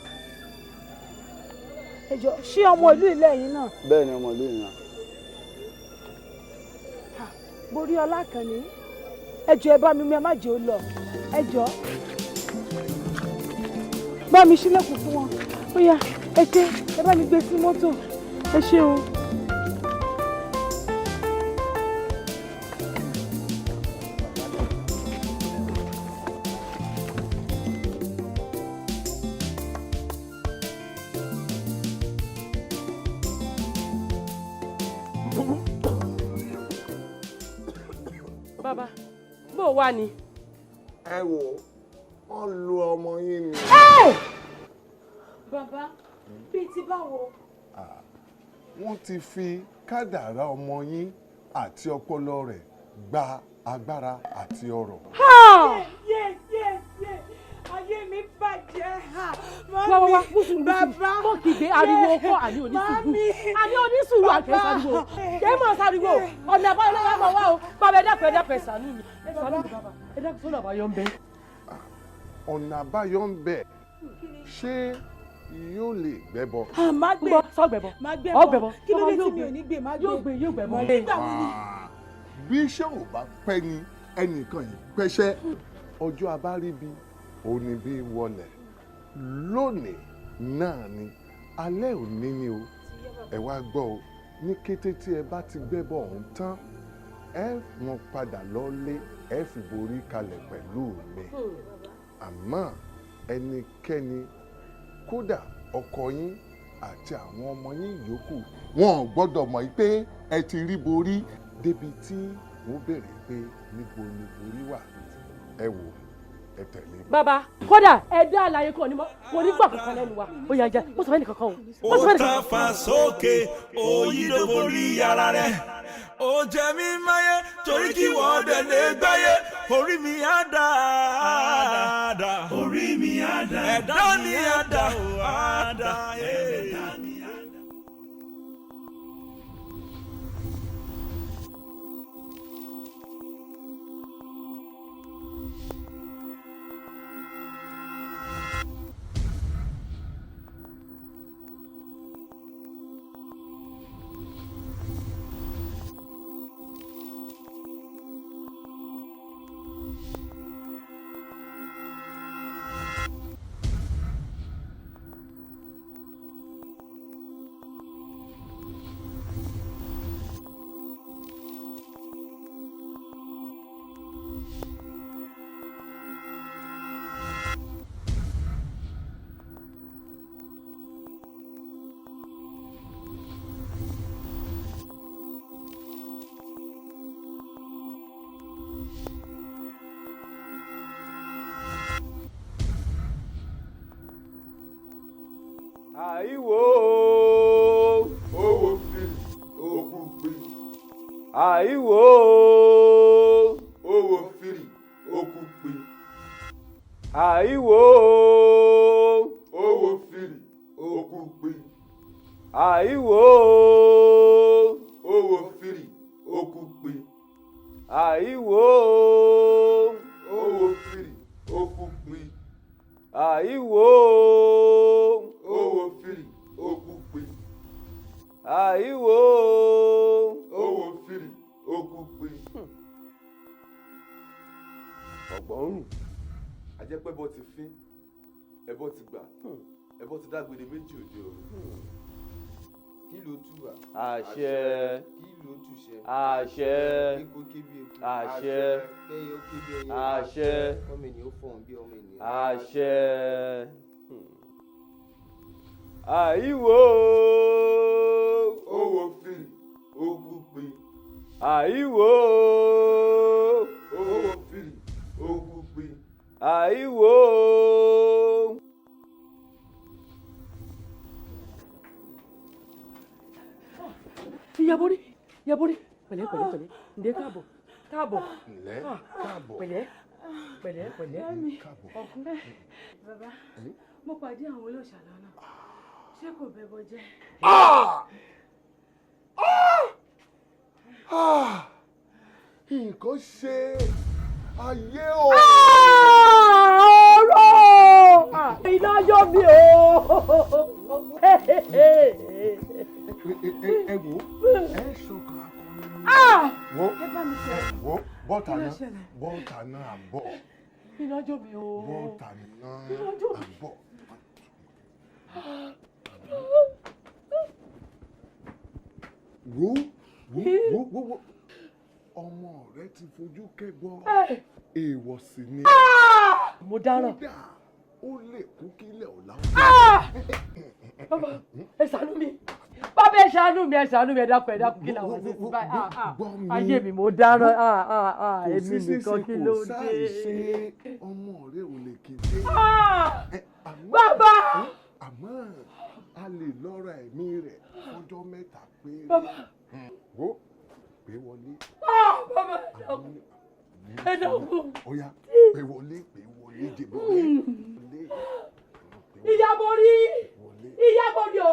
Ẹ jọ̀ọ́, ṣé ọmọ ìlú ilẹ̀ yìí náà? Bẹ́ẹ̀ ni, ọmọ ìlú yìí náà. Borí Ọlákànní, ẹ jọ̀ọ́, ẹ bá mi mú, ẹ má jẹ́ ó lọ, ẹ jọ̀ọ́, bá mi ṣílẹ̀kùn fún wọn. Ó yá, ẹ ṣé, ẹ bá mi gbé sí mọ́tò, ẹ ṣé o. Bàbá, bó o wà ní. Ẹ wò, wọ́n lu ọmọ yín ni. Bàbá, bíi ti báwo? Wọ́n ti fi kádàrá ọmọ yín àti ọpọlọ rẹ̀ gba agbára àti ọrọ̀. Yé yé yé, ayé mi bàjẹ́. Wá wá wá, mùsùlùmí Bàbá, mọ̀ kígbe ariwo kọ́, àní onísùúrù, àní onísùúrù, àkẹ́ sáriwo, kẹ́ mọ̀ sáriwo, ọ̀nà àbáyọ lọ́wọ́ máa wá o. Bàbá, ẹ dákun, ẹ dákun, ẹ ṣàánú mi, ẹ ṣàánú mi bàbá, ẹ dákun, sọ́nà àbáyọ ń bẹ. Ọ̀nà àbáyọ ń bẹ, ṣé yóò lè gbẹ́bọ? Má gbé, sọgbẹ̀bọ, má gbé ọgbẹ̀bọ. Kí ló dé tí mi ò ní gbé? Má gbé. Yóò gbé, yóò gbẹ̀bọ. Nígbà wo ni? Bí iṣẹ́ ò bá pẹ́ ni ẹnìkan yìí pẹ́ṣẹ́, ọjọ́ abáríbi òní bí wọlé lónìí náà ni alẹ́ òní ni o. Ẹ wá gbọ́ o, ní kété tí ẹ bá ti gbẹ́bọ ọ̀hún tán, ẹ wọ́n padà lọ́lé, ẹ fi borí kalẹ̀ pẹ̀lú mi. Àmọ́ ẹnikẹ́ni, kódà ọkọ yín àti àwọn ọmọ yín yòókù, wọn ò gbọ́dọ̀ mọ̀ pé ẹ ti rí borí débi tí wọ́n béèrè pé níbo ni borí wà. Ẹ wò, ẹ tẹ̀lé mi. Bàbá, kódà ẹ dá àlàyé kan ní mọ kò ní gbà kankan lẹ́nu wa, ó yà jẹ mo sọ fẹ́ nìkankan o. Ó tàfà sókè, òyìnbó borí ara rẹ̀, ó jẹ mí máyé torí kí wọ́n dẹ̀ lè gbáyé. Orí mi á dà, orí mi á dà, ẹ̀dá mi á dà, á dà. Àìwò owó fìrì òkú pè. Àìwò owó fìrì òkú pè. Àìwò owó fìrì òkú pè. Àìwò owó fìrì òkú pè. Àìwò owó fìrì òkú pè. Àìwò owó fìrì òkú pè. Àìwò owó fìrì òkú pè. Ọ̀gbọ́n rùn, àjẹpẹ́ bọ́ ti fín, ẹbọ ti gbà. Ẹbọ ti dágbére méjì òde ọ̀run. Kí ló túbà. Àṣẹ. Kí ló túṣẹ. Àṣẹ. Kíkó ké bí eku. Àṣẹ. Kẹ́yẹ ó ké bí ẹyẹ. Àṣẹ. Kọ́mọ ènìyàn ó fọhùn bí ọmọ ènìyàn. Àṣẹ. Àìwò. Owó fìrì, ó kú pin. Àìwò. Owó fìrì, ó kú pin. Àìwò. Ìyàbórí, Ìyàbórí, pẹ̀lẹ́ pẹ̀lẹ́ pẹ̀lẹ́, ǹdẹ́ káàbọ̀, káàbọ̀. Ǹlẹ́, káàbọ̀. Pẹ̀lẹ́ pẹ̀lẹ́ pẹ̀lẹ́. Káàbọ̀. Ọkùn. Bàbá, mo pàdé àwọn olóòṣà lọ́nà. Ṣé kò bẹ́bọ jẹ́? Ah! Ah! Ah! Nǹkan ṣe ayé o. Ọ̀rọ̀ iná yọ mi o. Ẹ wo, ẹ ṣọkàn akọni. Wo, wo, bọ́tà náà, bọ́tà náà à ń bọ̀. Iná jó mi o. Bọ́tà náà à ń bọ̀. Wo, wo, wo, wo, wo. Ọmọ rẹ ti fojú kẹ́gbọ́. Èèwọ̀ sì ni. Mo dáràn. Kódà ó lè kú kílẹ̀ ọ̀la. Bàbá, ẹ ṣàánú mi. Bàbá ẹ ṣàánú mi, ẹ ṣàánú mi, ẹ dákun, ẹ dákun, kí làwọn ṣe sí báyìí. Ah, ah, ayé mi mo dáràn. Ah, ah, ah, Kò sí èmi nìkan ṣíṣe kí kò ló dé. sáìṣe, ọmọ rẹ ò lè kéde. Bàbá! Àmọ́ a lè lọ́ra ẹ̀mí rẹ̀ fọjọ́ 3 péré. Bàbá! Wo, pé wọlé. Ah, bàbá, ẹ dákun. Ẹ dákun. Ó yá, pé wọlé, pé wọlé, jèbọ rẹ. Ìyàbórí, Ìyàbórí o.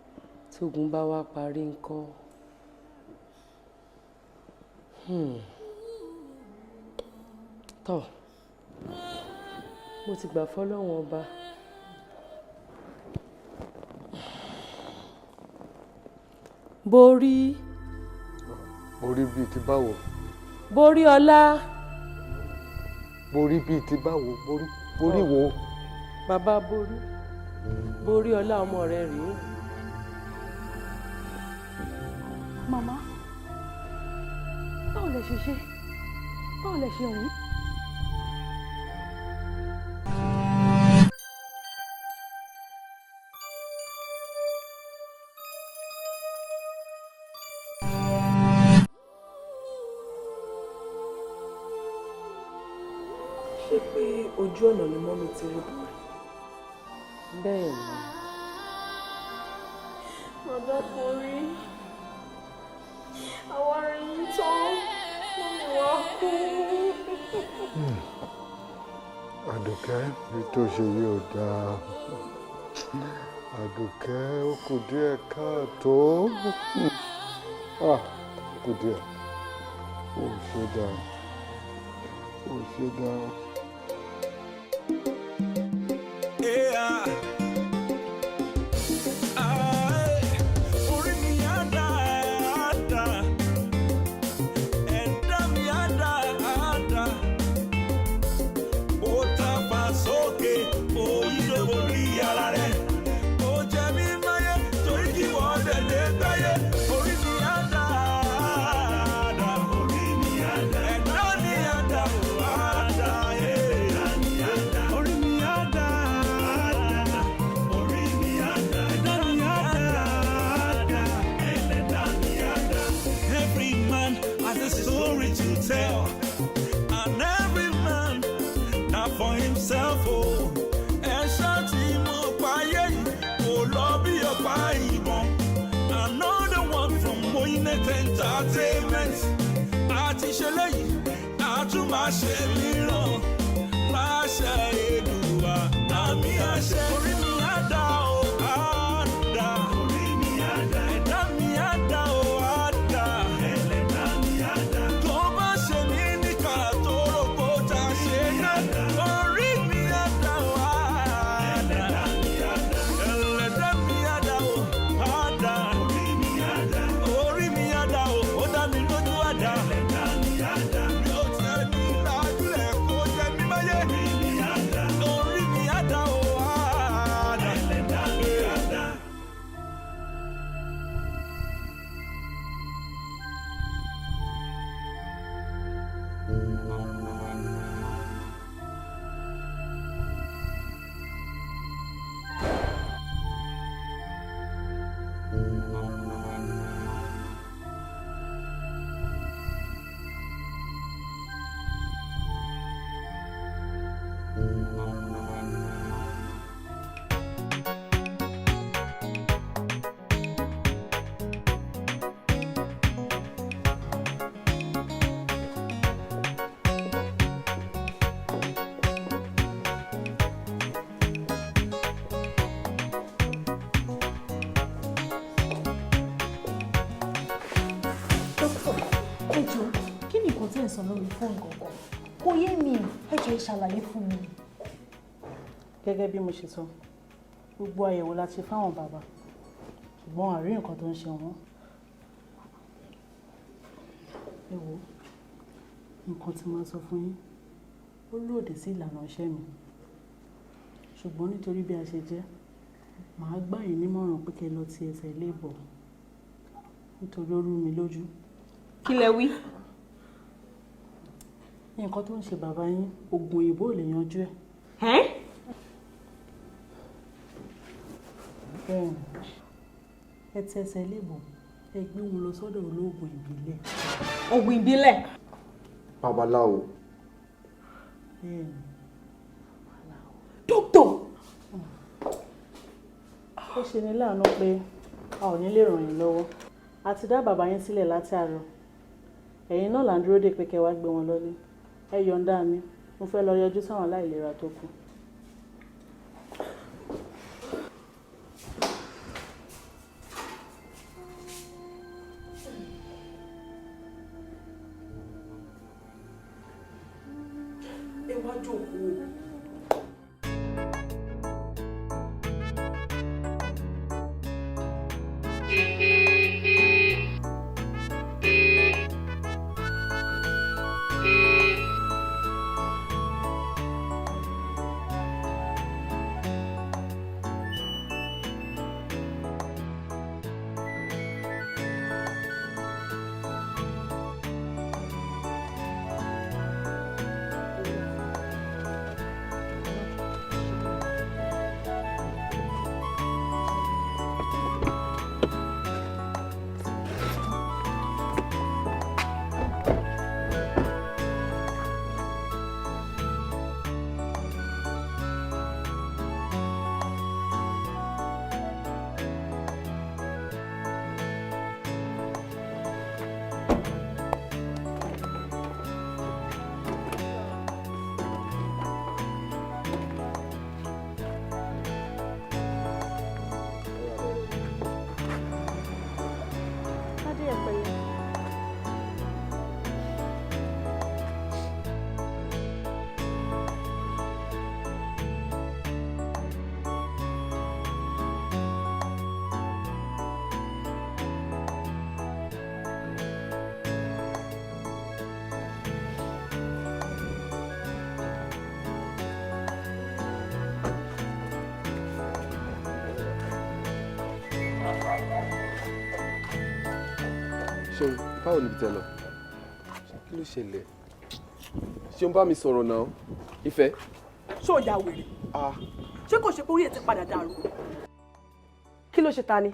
Tógun bá wá parí ńkọ́? Tọ́, mo ti gbà fọ́lọ́run ọba. Borí. Borí bíi ti báwo? Borí ọlá. Borí bíi ti báwo? Borí borí wo? Bàbá Borí, Borí ọlá ọmọ rẹ rèé. Màmá, báwo lẹ ṣe ṣe? Báwo lẹ ṣe rìn? Ṣé pé ojú ọ̀nà ni mọ́mí ti rí Borí? Bẹ́ẹ̀ ni. Bàbá Borí, àwa rí yín tán, mọ́mí wa kú. Àdùkẹ́, bí tó ṣe yìí ò dáa. Àdùkẹ́, ó kù díẹ̀ káàtó. Ah, ó kù díẹ̀. Ó ṣe dáa. Ó ṣe dáa. Yeah. Orí mi á dá, á dá. Ẹ̀dá mi á dá, á dá. Ó tàpá sókè, òyì ló borí ara rẹ̀. Ó jẹ mí máyé, torí kí wọ́n tẹ̀lé gbáyé. Orí mi á dá, á dá. Orí mi á dá. Ẹ̀dá mi á dá, á dá. Orí mi á dá, á dá. Orí mi á dá. Ẹ̀dá mi á dá, á dá. Ẹlẹ́dàá mi á dá. Every man has a story to tell, and every man na for himself. Oh, ẹ̀ṣọ́ tí mo payé yìí kò lọ bí ọ̀pá ìbọn. Another one from Moinet Entertainment. Àti ṣe léyìí, a tún máa ṣe mìíràn. Láṣẹ Èdùà, àmì àṣẹ. Orí mi á dá o, á dá. Orí mi á dá. Ẹ̀dá mi á dá o, á dá. Ẹlẹ́dàá mi á dá. Tó bá ṣe mí níkà tó rò kó ta ṣe náà. Orí mi á dá o, á dá. Ẹlẹ́dàá mi á dá. Ẹlẹ́dàá mi á dá o, á dá. Orí mi á dá. Orí mi á dá o, ó dá mi lójú á dá. Ẹlẹ́dàá mi á dá. Yóò tẹ́ mi lájúlẹ̀ kó jẹ mí máyé. Orí mi á dá. Orí mi á dá o, á dá. Ẹlẹ́dàá mi á dá. Dókítà, ẹ jọ̀ọ́, kí ni nǹkan tí ẹ̀ ń sọ lórí fóònù gangan? Kò yé mi, ẹ jọ̀ọ́ ẹ ṣàlàyé fún mi. Gẹ́gẹ́ bí mo ṣe sọ, gbogbo àyẹ̀wò la ṣe fáwọn bàbá, ṣùgbọ́n a rí nǹkan tó ń ṣe wọ́n. Ẹ wo, nǹkan tí màá sọ fún yín, ó lòdì sí ìlànà iṣẹ́ mi. Ṣùgbọ́n nítorí bí a ṣe jẹ́, màá gbà yín nímọ̀ràn pé kẹ́ ẹ lọ ti ẹsẹ̀ ilé bọ̀ nítorí ó rú mi lójú. Kí lẹ wí? Nǹkan tó ń ṣe bàbá yín, oògùn òyìnbó ò lè yanjú ẹ̀. Bẹ́ẹ̀ni, ẹ ti ẹsẹ̀ ilé bọ̀, ẹ gbé wọn lọ sọ́dọ̀ olóògùn ìbílẹ̀. Ògùn ìbílẹ̀? Babaláwo. Bẹ́ẹ̀ni. Dókítà! Ó ṣe ni láàánú pé a ò ní lè ràn yín lọ́wọ́. A ti dá bàbá yín sílẹ̀ láti àárọ̀. Ẹ̀yin náà là ń dúró dè pé kẹ́ wá gbé wọn lọ́lé. Ẹ yọ̀ǹda mi, mo fẹ́ lọ yọjú sáwọn aláìlera tó kù. Wá jókòó. Tádé, ẹ pẹ̀lẹ́. Ṣeun, báwo níbi tẹ lọ? Kí ló ṣẹlẹ̀? Ṣeun, bá mi sọ̀rọ̀ náà. Ìfẹ́. Ṣé ò ya wèrè? Ṣé kò ṣe pé orí ẹ̀ ti padà dàrú? Kí ló ṣe ta ni?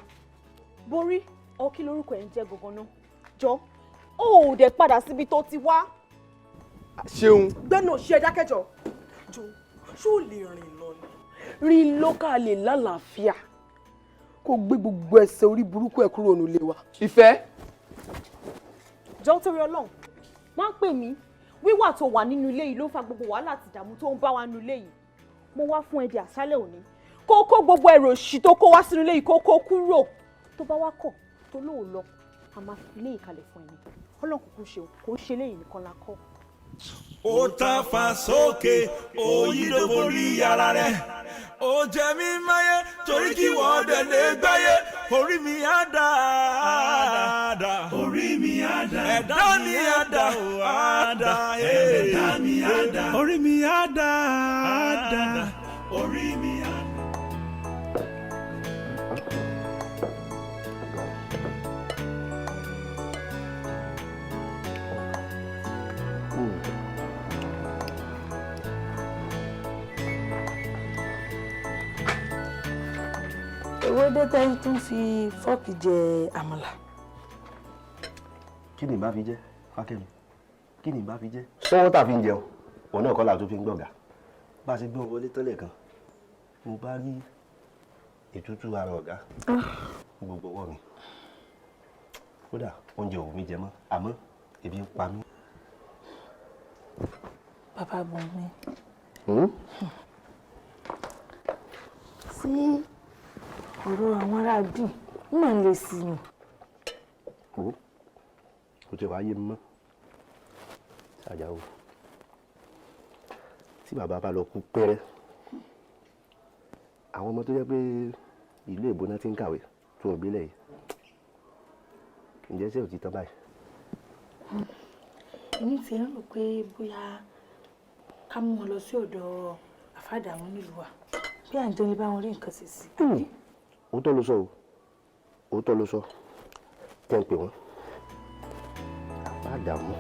Borí ọ, kí lorúkọ ẹ̀ ń jẹ́ gangan náà? Jọ, ó ò dẹ̀ padà síbi tó ti wá. Ṣeun. Gbẹ́nu òṣì ẹ̀ dákẹ́jọ́. Jọ, ṣó o lè rìn lọ ni? Rí lókà lè lálàáfíà, kó gbé gbogbo ẹsẹ̀ orí burúkú ẹ̀ kúrò nílé wa. Ìfẹ́. Jọ, torí Ọlọ́run, wọ́n á pè mí. Wíwà tó wà nínú ilé yìí ló fa gbogbo wàhálà àti ìdààmú tó ń bá wa nínú ilé yìí. Mo wá fún ẹ di àṣálẹ́ òní kó kó gbogbo ẹrù òṣì tó kó wá sínú ilé yìí, kó kó kúrò. Tó bá wá kọ̀ tó lóò lọ, a máa fi ilé yìí kalẹ̀ fún ẹni. Ọlọ́run kúkú ṣe o, kò ń ṣe eléyìí nìkan la kọ́. Ó ta fà sókè, òyì ló borí ara rẹ̀. Ó jẹ mí máyé torí kí wọ́n dẹ̀ lè gbáyé. Orí mi á dà, orí mi á dà, ẹ̀dá mi á dà, á dà, ẹ̀dá mi á dà, orí mi á dà, á dà, orí mi á dà. Ewé dé tẹ́ tún fi fọ́ọ̀kì jẹ àmàlà? Kí ni ìbá fi jẹ́, Fákẹ́mi? Kí ni ìbá fi jẹ́? Sọ́wọ́ tá a fi ń jẹun òun náà kọ́ là tó fi ń gbọ̀gà. Bá a ṣe gbé wọlé tẹ́lẹ̀ kan, mo bá rí ètútù ara ọ̀gá gbogbo ọwọ́ mi. Kódà oúnjẹ òwú mi jẹ mọ́, àmọ́ ebi ń pa mí. Bàbá Bùnmi, sí ọ̀rọ̀ àwọn ará bíi ń mà ń le sí i. Wo, kò tí ì wá yé mi mọ́ ṣàjáwò. Tí bàbá bá lọ kú pẹ́rẹ́, àwọn ọmọ tó jẹ́ pé ìlú èbó náà ti ń kàwé tó ń gbélé yìí, ǹjẹ́ ṣé ò ti tán báyìí? Èmi ti ń rò pé bóyá ká mú wọn lọ sí ọ̀dọ̀ àfàdàmú nílùú wa, bí à ń jẹun lè bá wọn rí nǹkan ṣe sí. Òótọ́ ló sọ o, òótọ́ ló sọ. Tẹ́ ń pè wọ́n àfàdàmú.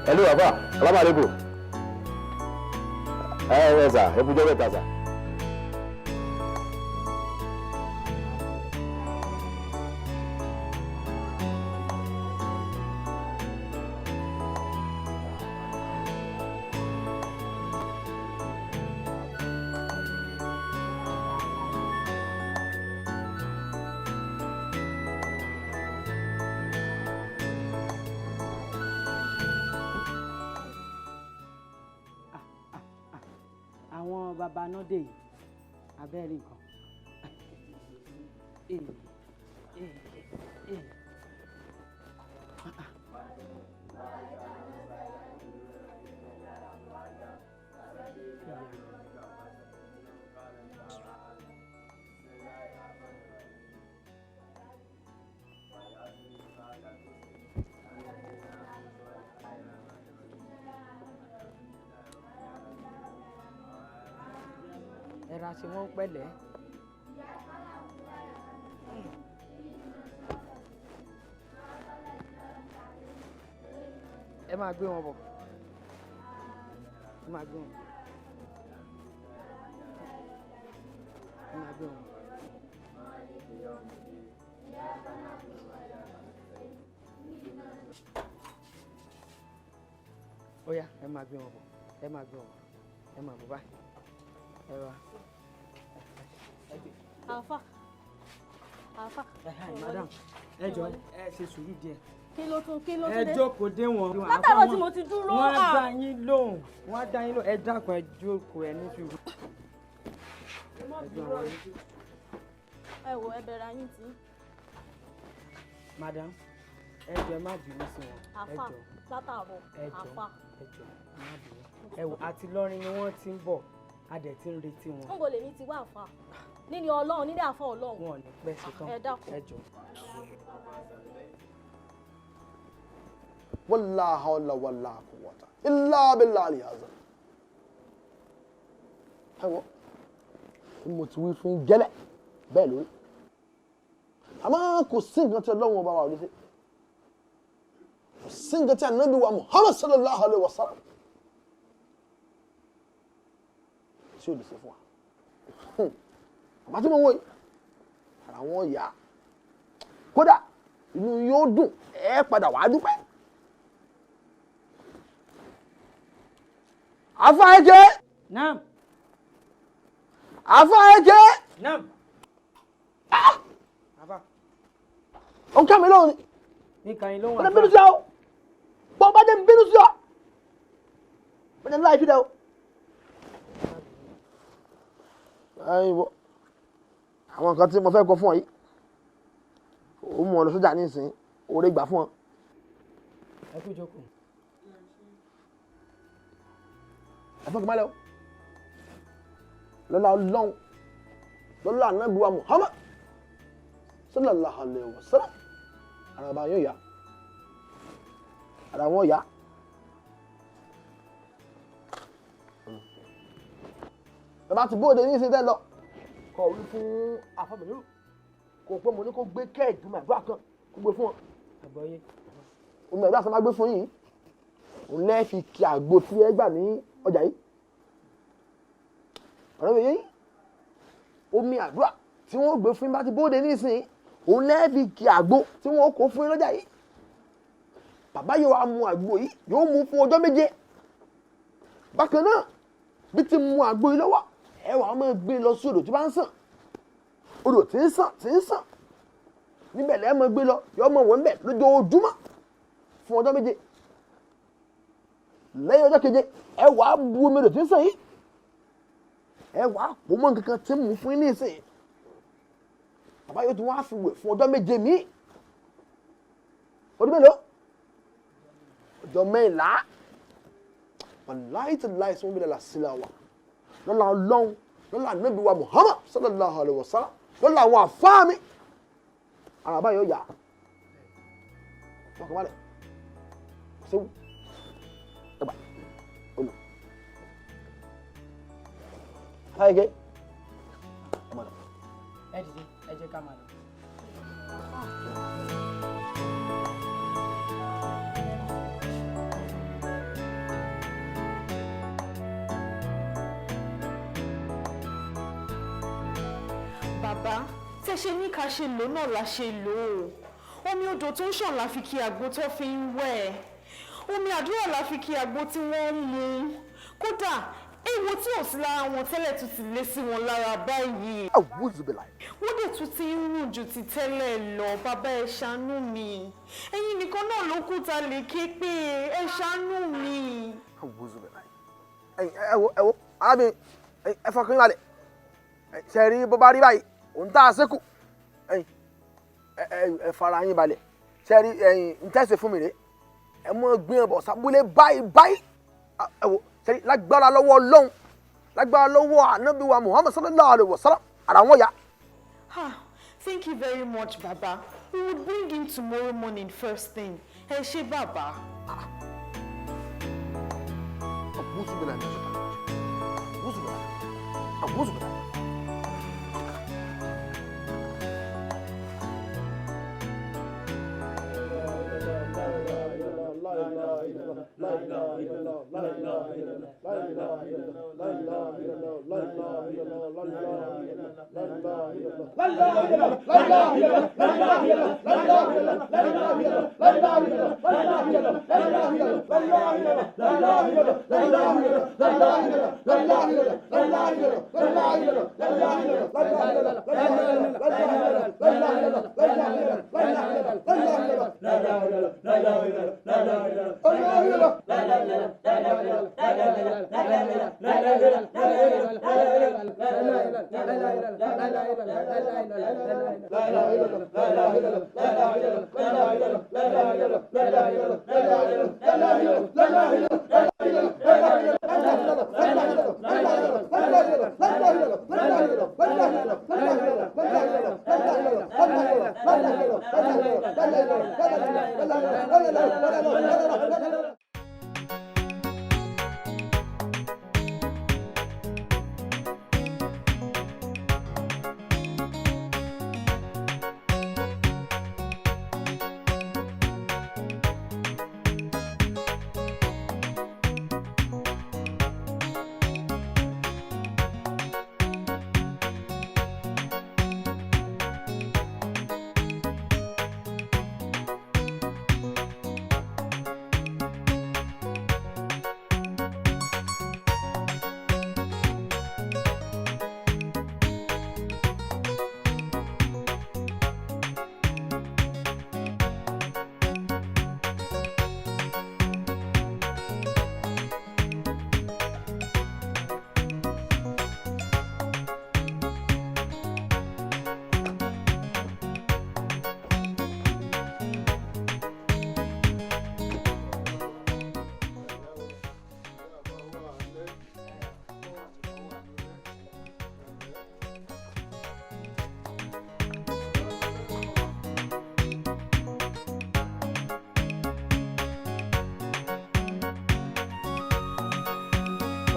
Hello, bàbá, salaam aleykum. Ẹ ẹ sà, ẹ kújọ́ mẹ́ta sà. bàbá náà dé yìí, abẹ́rẹ́ nǹkan. Ẹ̀rọ àti wọn pẹ̀lẹ́. Ẹ máa gbé wọn bọ̀, ẹ máa gbé wọn, ẹ máa gbé wọn. Ó yá, ẹ máa gbé wọn bọ̀, ẹ máa gbé wọn bọ̀, ẹ máa bọ̀ báyìí, ẹ wá. Àfà, àfà. Madam, ẹ jọ̀ọ́, ẹ ṣe sùúrù díẹ̀. Kí ló tún, kí ló tún Ẹ dé? jókòó dé wọn. Látàárọ̀ tí mo ti dúró. Wọ́n á À. dá yín lóhùn, wọ́n á dá yín lóhùn. Ẹ dákun, ẹ jókòó, ẹ ní sùúrù. Ẹ wò, ẹ bẹ̀rẹ̀ ayín tí. Madam, ẹ jọ̀ọ́, ẹ má bínú sí wọn. Ẹ Àfà, jọ̀ọ́, látàárọ̀. ẹ jọ̀ọ́, Àfà. ẹ jọ̀ọ́, ẹ má bínú. Ẹ wò, àti Ìlọrin ni wọ́n ti ń bọ̀, a dẹ̀ ti ń retí wọn. Ń bo lèmi ti wá àfà. Níní Ọlọ́run, níní àfà Ọlọ́run. Wọn ò ní pẹ́ ṣetán. Ẹ dákun. Ẹ jọ̀ọ́. Wala hawla wala quwwata illa billahi azim. Ẹ wọ, mo ti wí fún gẹ́lẹ́ bẹ́ẹ̀ lórí, àmọ́ kò sí nǹkan tí Ọlọ́run ọba wa ò ní ṣe, kò sí nǹkan tí Ànábì wa Muhammad sallallahu alayhi wa sallam tí ò lè ṣe fún wa. Àmọ́ tí mo wọ yìí, ara wọn yá, kódà inú yóò dùn, ẹ padà wàá dúpẹ́. Afa eke. Naam. Afa eke. Naam. Afa. Ó ń ká mi lóhùn ni. Nìkan yín lóhùn. Ó lè bínú sí ọ. Bọ́ bá jẹ́ ń bínú sí ọ. Ó lè láì fi dẹ o. Ẹyin wo, àwọn nǹkan tí mo fẹ́ kọ fún ọ yìí, ó mú ọ lọ sójà nísìnyí, oore gbà fún ọ. Ẹ kú jókòó. Ẹ fọ́n kí n má lẹ o. Lọ́lá Ọlọ́run, lọ́lá Ànábì wa Muhammad sallallahu alayhi wa sallam, ara bá yóò yá, ara wọn yá. Bàbá ti bóde ní ìsìn tẹ́ lọ, kọ̀ wí fún afọ́bìnrin kò pé mo ní kó gbé kẹ́ẹ̀gì màdúrà kan kó gbé fún ọ. Àgbọ̀yé. Omi àdúrà sọ ma gbé fún yìí, òun lẹ́ẹ̀ fi kí àgbo tí ẹ gbà ní ọjà yìí. Ọ̀rọ̀ mi yé yín, omi àdúrà tí wọ́n gbé fún yín bá ti bóde nísìnyí, òun lẹ́ẹ̀ fi kí àgbo tí wọ́n kó fún yín lọ́jà yìí. Bàbá yóò wá mu àgbo yìí, yóò mu fún ọjọ́ 7. Bákan náà, bí ti mu àgbo yìí lọ́wọ́, ẹ wàá máa gbé lọ sí odò tí bá ń sàn, odò tí ń sàn, tí ń sàn níbẹ̀ lẹ́ẹ̀ máa gbé lọ, yóò máa wẹ̀ ńbẹ̀ lójoojúmọ́ fún ọjọ́ 7. Lẹ́yìn ọjọ́ keje, ẹ wàá bu omi odò tí ń sàn yìí, ẹ wàá pò mọ́ nǹkan kan tí ń mú fún yín nísìnyí. Bàbá yóò tún wá fi wẹ̀ fún ọjọ́ 7 míì. Ọdún mélòó? Ọjọ́ 14. Wàláhì tí láì sọ́n bí lọ́la sílá wa, lọ́la Ọlọ́run, lọ́la Ànábì wa Muhammad sallallahu alayhi wa sallam, lọ́la àwọn àfáà mi, ara bá yóò yá. Wọ́n kàn wálẹ̀ séwu ẹgbà olù ayẹyẹ ọmọdé. Ẹ dìde, ẹ jẹ́ ká máa lọ. Bàbá, tẹ ṣe ní ká ṣe lò náà la ṣe lò ó. Omi odò tó ń ṣàn la fi kí àgbo tó fi ń wẹ̀. Omi àdúrà la fi kí àgbo tí wọ́n ń mu. Kódà, èèwọ̀ tí ò sí lára wọn tẹ́lẹ̀ tún ti lé sí wọn lára báyìí. Àwùjọ-bẹ̀láì. Wọ́n dẹ̀ tún ti ń rùn ju ti tẹ́lẹ̀ lọ. Bàbá, ẹ ṣàánú mi. Ẹ̀yin nìkan náà ló kù ta lè ké pé ẹ ṣàánú mi. Àwùjọ-bẹ̀láì. Ẹ wo, ẹ wo, arábìnrin, Ẹ fọkàn yín balẹ̀. Ṣe rí bó bá rí báyìí òun tá a ṣẹ́kù. Ẹ fara yín balẹ̀. Ṣe rí ẹ̀yin ń tẹ̀sẹ̀ fún mi rè, ẹ mọ gbìyànjú bọ̀ sábúlé báyìí báyìí. Ẹ wò, ṣe rí lágbára lọ́wọ́ Ọlọ́run, lágbára lọ́wọ́ Ànábì wa Muhammad sallallahu alayhi wa sallam, ara wọn yá. Ah, thank you very much, Baba. We will bring him tomorrow morning first thing. Ẹ ṣé, Baba. A'udhu billahi.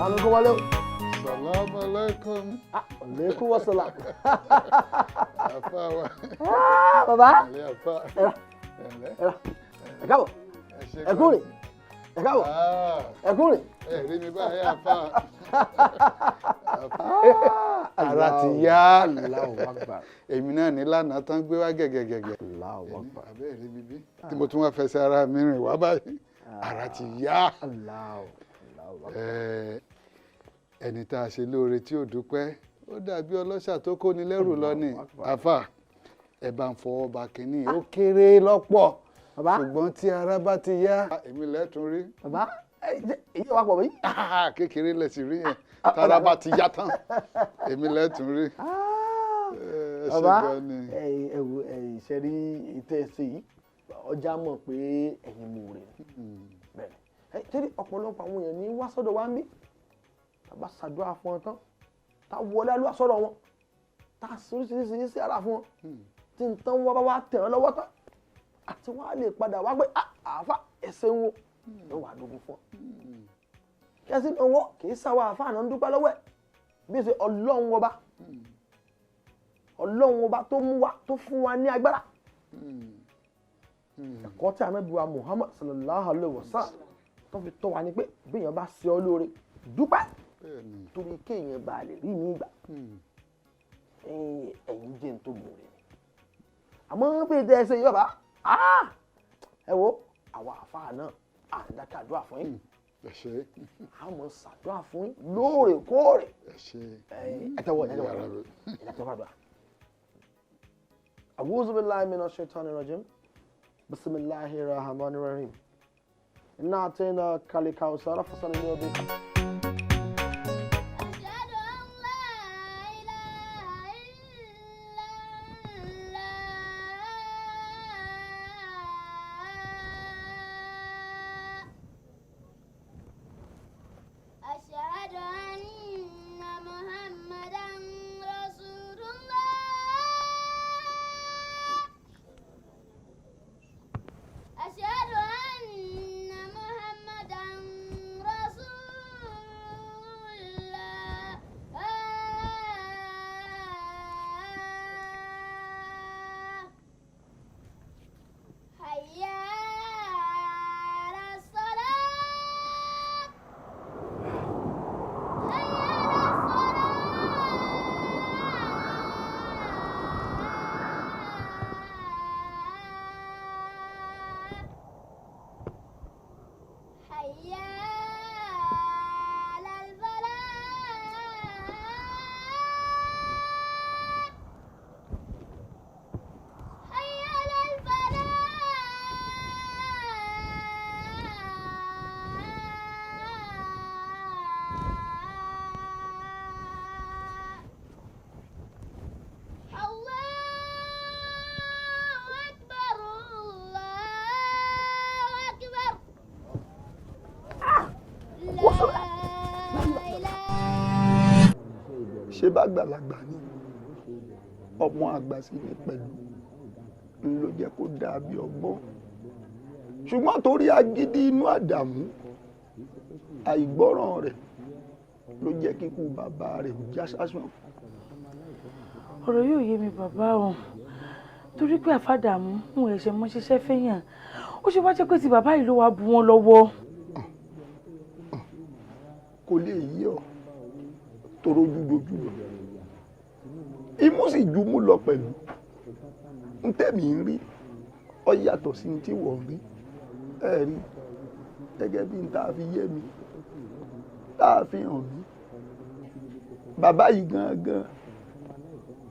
Alaikum wale. Salaam alaikum. Alaikum wasalam. Afa wa. Ah, bàbá. Ilé afa. Ẹ ra. Ẹ ra. Ẹ káàbọ̀. Ẹ kú rìn. Ẹ káàbọ̀. Ẹ kú rìn. Ẹ rí mi báyìí afa. Ara ti yá. Allahu Akbar. Èmi náà ní lánàá tán gbé wá gẹ̀gẹ̀gẹ̀gẹ̀. Allahu Akbar. Abẹ́ rí mi bí. Tí mo tún wá fẹsẹ̀ ara mi rìn wá báyìí. Ara ti yá. Allahu Ẹni tá a ṣe lóore tí ò dúpẹ́ ó dàbí ọlọ́ṣà tó kóni lẹ́rù lọ ni. Àfà, ẹ bá ń fọwọ́ ba kínní, ó kéré lọ́pọ̀, ṣùgbọ́n tí ara bá ti yá èmi lẹ́tún rí. Bàbá, èyí wà pọ̀ bí. Kékeré lẹ sì rí yẹn, tára bá ti yá tán èmi lẹ́tún rí. Bàbá, ẹ wo ṣe rí ìtẹ́ ẹsẹ̀ yìí, ọjà mọ̀ pé ẹ̀yin mo rè ni. Bẹ́ẹ̀ ni, ọ̀pọ̀lọpọ̀ àwọn èèyàn ní wá sọ́dọ̀ wa ń bí. Bàbá ṣàdúrà fún wọn tán, tá wọlé àlúwà sọ́dọ̀ wọn, tá oríṣiríṣi sí ara fún wọn, tí n tán wọ́n bá wá tẹ̀ wọ́n lọ́wọ́ tán, àti wọ́n á lè padà wá pé àáfà ẹsẹ̀ wọn ló wà lógun fún ọ. Kẹ́sì ọwọ́ kì í sáwọ́ àáfà náà ń dúpẹ́ lọ́wọ́ ẹ̀ bí ṣe Ọlọ́run ọba, Ọlọ́run ọba tó mú wa tó fún wa ní agbára. Ẹ̀kọ́ tí Ànábì wa Muhammad sallallahu alayhi wa sallam tó fi tọ́ wa ni pé bí èèyàn bá ṣe ọ́ lóore dúpẹ́ torí kéèyàn bá lè rí mi gbà. Ẹ̀yin jẹ́ n tó mú rẹ̀ ni. Àmọ́ bí ẹ ṣe yí bàbá, ẹ wo àwa àfáà náà à ń dákẹ́ àdúrà fún yín. A mọ̀ ṣàdúrà fún yín lóòrèkóòrè. Ẹ tẹ́wọ́, ẹ tẹ́wọ́, ẹ tẹ́wọ́ àdúrà. A'udhu billahi minash shaitani rajim. Bismillahir rahmanir rahim. Inna a'tainaka al-kawthar fasalli li rabbika. bá gbàlagbà ni, ọmọ àgbà sì ni pẹ̀lú, ń ló jẹ́ kó dáa bí ọgbọ́n. Ṣùgbọ́n torí agídí inú Àdàmú, àìgbọ́ràn rẹ̀ ló jẹ́ kíkú bàbá rẹ̀ ó já sásán. Ọ̀rọ̀ yóò yé mi bàbá o, torí pé àfàdàmú ń ẹ̀ṣẹ̀ mọ́ ṣiṣẹ́ fẹ́yàn, ó ṣe wá jẹ́ pé ti bàbá yìí ló wá bu wọn lọ́wọ́. Kò lè yí ọ, tòrò ojú lọ, imú sì ju mú lọ pẹ̀lú. Ń tẹ̀mí ń rí ọ yàtọ̀ sí tí wọ́n rí. Ẹ rí gẹ́gẹ́ bí n tá a fi yé mi, tá a fi hàn mí, bàbá yìí gangan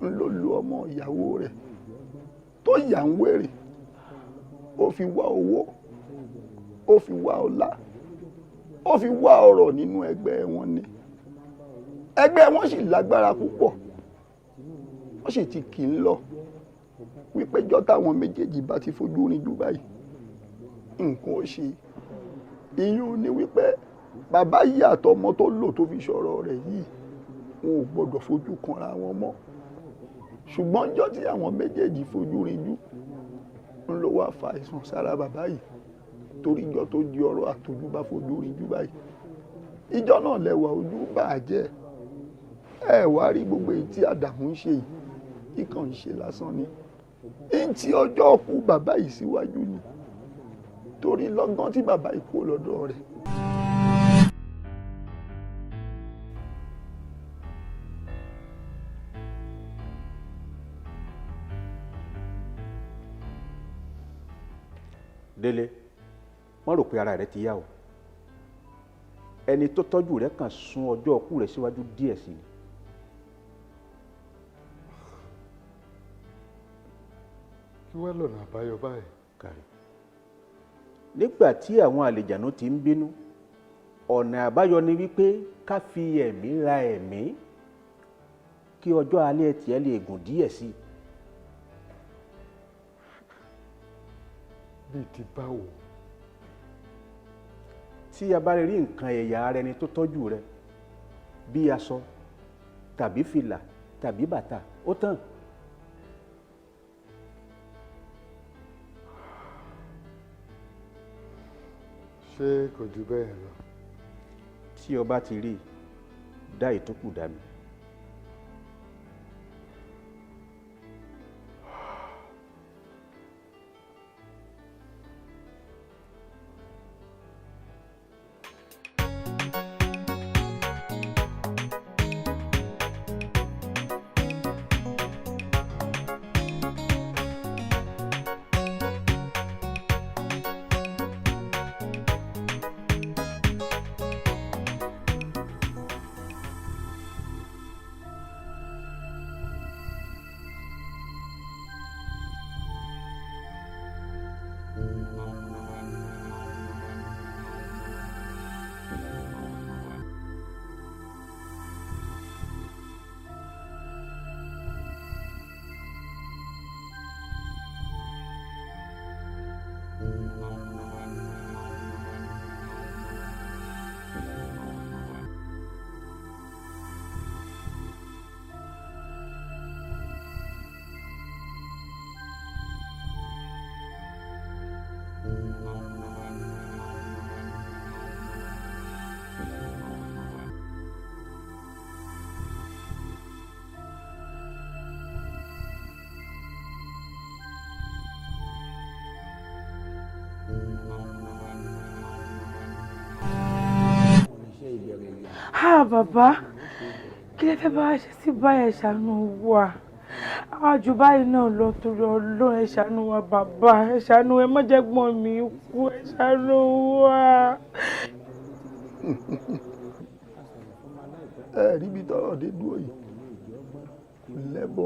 ń ló lu ọmọ ìyàwó rẹ̀ tó yà ń wèrè. Ó fi wá owó, ó fi wá ọlá, ó fi wá ọrọ̀ nínú ẹgbẹ́ wọn ni. Ẹgbẹ́ wọn sì lágbára púpọ̀, wọ́n sì ti kì í lọ wípé jọ́ táwọn méjèèjì bá ti fojú rinjú báyìí, nǹkan ó ṣe. Ìyún ni wípé bàbá yìí àtọmọ tó lò tó fi sọ̀rọ̀ rẹ̀ yìí, wọn ò gbọ́dọ̀ fojú kanra wọn mọ́. Ṣùgbọ́n jọ́ tí àwọn méjèèjì fojú rinjú, ń lọ wá fa àìsàn sára bàbá yìí, torí ìjọ tó di ọ̀rọ̀ àtọjú bá fojú rinjú báyìí, ìjọ náà lẹ́wà ojú bà á jẹ́. Ẹ wá rí gbogbo èyí tí Àdàmú ń ṣe yìí, kíkàn ń ṣe lásán ni. Ń ti ọjọ́ kú bàbá yìí síwájú ni, torí lọ́gán tí bàbá yìí kú lọ́dọ̀ rẹ̀. Délé, wọ́n rò pé ara rẹ ti yá o. Ẹni tó tọ́jú rẹ kàn sún ọjọ́ ọkú rẹ síwájú díẹ̀ sí i. Kí wàá lọ́nà àbáyọ báyìí? Kàrí. Nígbà tí àwọn àlejànú ti ń bínú, ọ̀nà àbáyọ ni wípé ká fi ẹ̀mí ra ẹ̀mí kí ọjọ́ alẹ́ tiẹ̀ lè gùn díẹ̀ sí i. Bíi ti báwo? Tí a bá rí nǹkan ẹ̀yà ara ẹni tó tọ́jú rẹ, bí aṣọ tàbí fìlà tàbí bàtà, ó tán. Ṣé kò jù bẹ́ẹ̀ lọ? Tí o bá ti rí i, dá ìtókù dá mi. Ha bàbá, kí lẹ fẹ́ bá wa ṣe sí báyìí? Ẹ ṣàánú wa, àjù báyìí náà lọ, torí Ọlọ́run ẹ ṣàánú wa bàbá, ẹ ṣàánú, ẹ má jẹ́ gbọ́n mi kú, ẹ ṣàánú wa. Ẹ rí ibi tọ́rọ̀ dé dúró yìí, kò lẹ́bọ,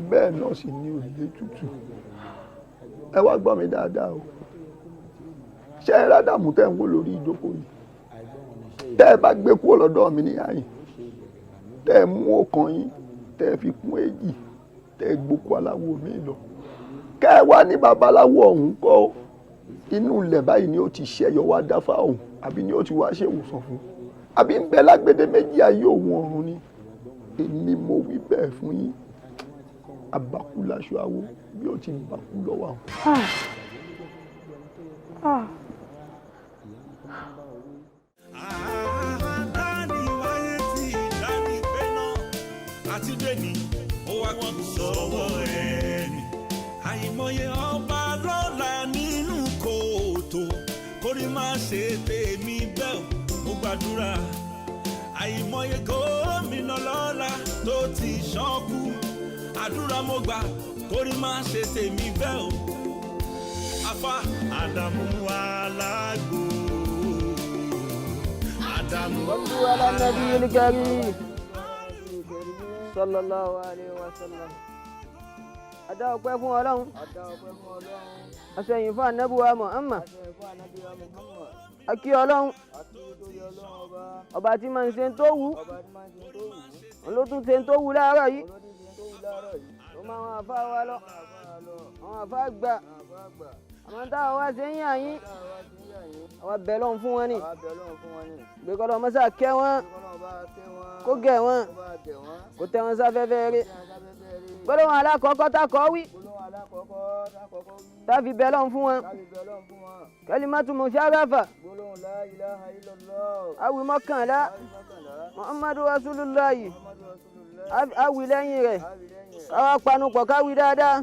bẹ́ẹ̀ náà sì ni òye tútù. Ẹ wá gbọ́ mi dáadáa o. Ṣé ẹ rádàmú tẹ́ ń wò lórí ìjókòó yìí, tẹ́ ẹ bá gbé kúrò lọ́dọ̀ mi ní àyìn, tẹ́ ẹ mú ọkàn yín, tẹ́ ẹ fi kún èjì, tẹ́ ẹ gbókò aláwo mi lọ, kẹ́ ẹ wá ní babaláwo ọ̀hún kọ́, inú ilẹ̀ báyìí ni ó ti ṣẹyọ wá dáfá ọ̀hún, àbí ni ó ti wá ṣèwòsàn fún, àbí ń bẹ lágbèdè méjì ayé òun ọ̀run ni. Èmi mo wí bẹ́ẹ̀ fún yín, abakú láṣọ awo bí ó ti bakú lọ́wọ́ àwọn. Dání wáyé tí dání pé náà àti dèní ó wá kí n sọ̀wọ́ ẹni. Àìmọye ọba lọ́la nínú kòtò, kórí má ṣe tèmi bẹ́ẹ̀ o, mo gbàdúrà. Àìmọye gómìnà lọ́la tó ti ṣọ́kú, àdúrà mo gbà, kórí má ṣe tèmi bẹ́ẹ̀ o. Afa Àdàmú Alágbo. Àdàmú. صلوا على النبي الكريم صلى الله عليه وسلم. Adá ọpẹ́ fún Ọlọ́run, aṣẹ́yìn fún anábùwà Muhammad, akí Ọlọ́run ọba tí máa ń ṣe tó wù òun ló tún ṣe tó wù láàárọ̀ yìí. Ó máa àwọn àfa wa lọ, àwọn àfa gbà, àmọ́ táwọn wá ṣe ń yàn yín, àwa bẹ̀ lọ́hùn fún wọn ni gbẹkọlọ mọ́sá kẹ́ wọn, kó gẹ̀ wọn, kó tẹ́ wọn sáfẹ́fẹ́ rí. Gbólóhùn alákọ̀ọ́kọ́ tá kọ́ wí tá fi bẹ̀ lọ́hùn fún wọn, kalimatu musharafa, awi 11, Muhammadu Rasulullahi, awi lẹ́yìn rẹ̀, káwá panupọ̀ káwí dáadáa.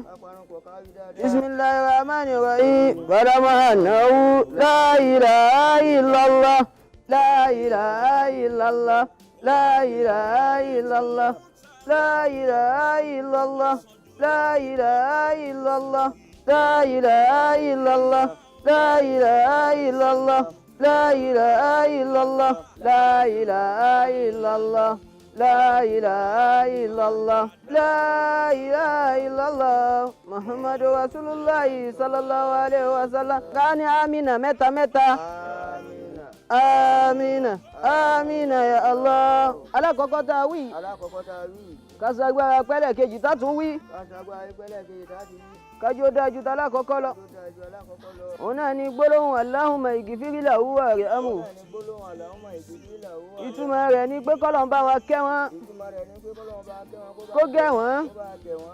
Bismillahir rahmanir rahim. Wàlámà náwó la ilaha illallah, la ilaha illallah, la ilaha illallah, la ilaha illallah, la ilaha illallah, la ilaha illallah, la ilaha illallah, la ilaha illallah, la ilaha illallah, la ilaha illallah, la ilaha illallah, Muhammadu Rasulullah sallallahu alaihi wasallam. Ká ní amina mẹ́ta mẹ́ta. Amina, amina ya Allah. Alákọ̀ọ́kọ́ tá a wí, káságbára pẹ́lẹ̀ kejì tá tún wí, kájú ó dájú tá alákọ̀ọ́kọ́ lọ. Òun náà ni gbólóhùn Allahumma igfir lahu warhamhu. Ìtumọ̀ rẹ̀ ni pé kọ́lọ̀ ń bá wa kẹ́ wọn, kó gẹ̀ wọ́n,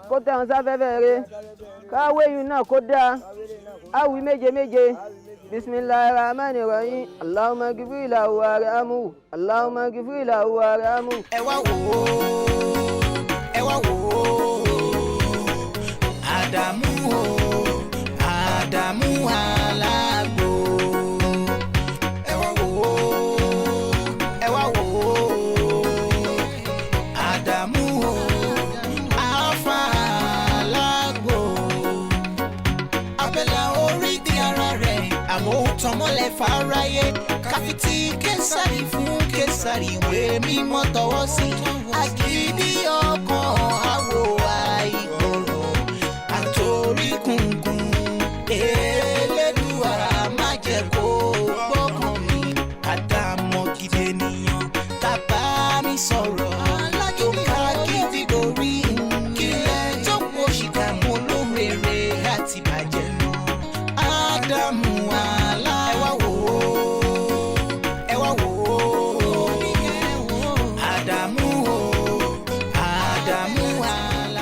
kó tẹ́ wọn sáfẹ́fẹ́ rẹ̀, káwé yìí náà kó dáa, áwì méje méje. Bismillahir rahmanir rahim. Allahumma igfir lahu warhamhu. Allahumma igfir lahu warhamhu. Ẹ wá wò ó, ẹ wá wò ó, Àdàmú o, Àdàmú Alágbo. Ẹ wá wò ó, ẹ wá wò ó, Àdàmú o, Alfa Alágbo. Abẹ́là orí di ara rẹ̀, àmọ́ ó tàn mọ́lẹ̀ fáráyé. Káfíntì Késàrì fún Késàrì, ìwé mímọ́ tọwọ́ sí. Agídí ọkàn àwò àìgbọràn àtòrí kunkun. Elédùà má jẹ́ kó gbọ́kàn mi. Àdàmọ̀ gidi ènìyàn tàbá mi sọ̀rọ̀. Tó ká gidi gorí. Kílẹ̀ tó pọ̀ ṣìkà mọ́ lóore àti bàjẹ́ lọ. Ádámù àlá. Ẹ wá wò ó, ẹ wá wò ó, Ádámù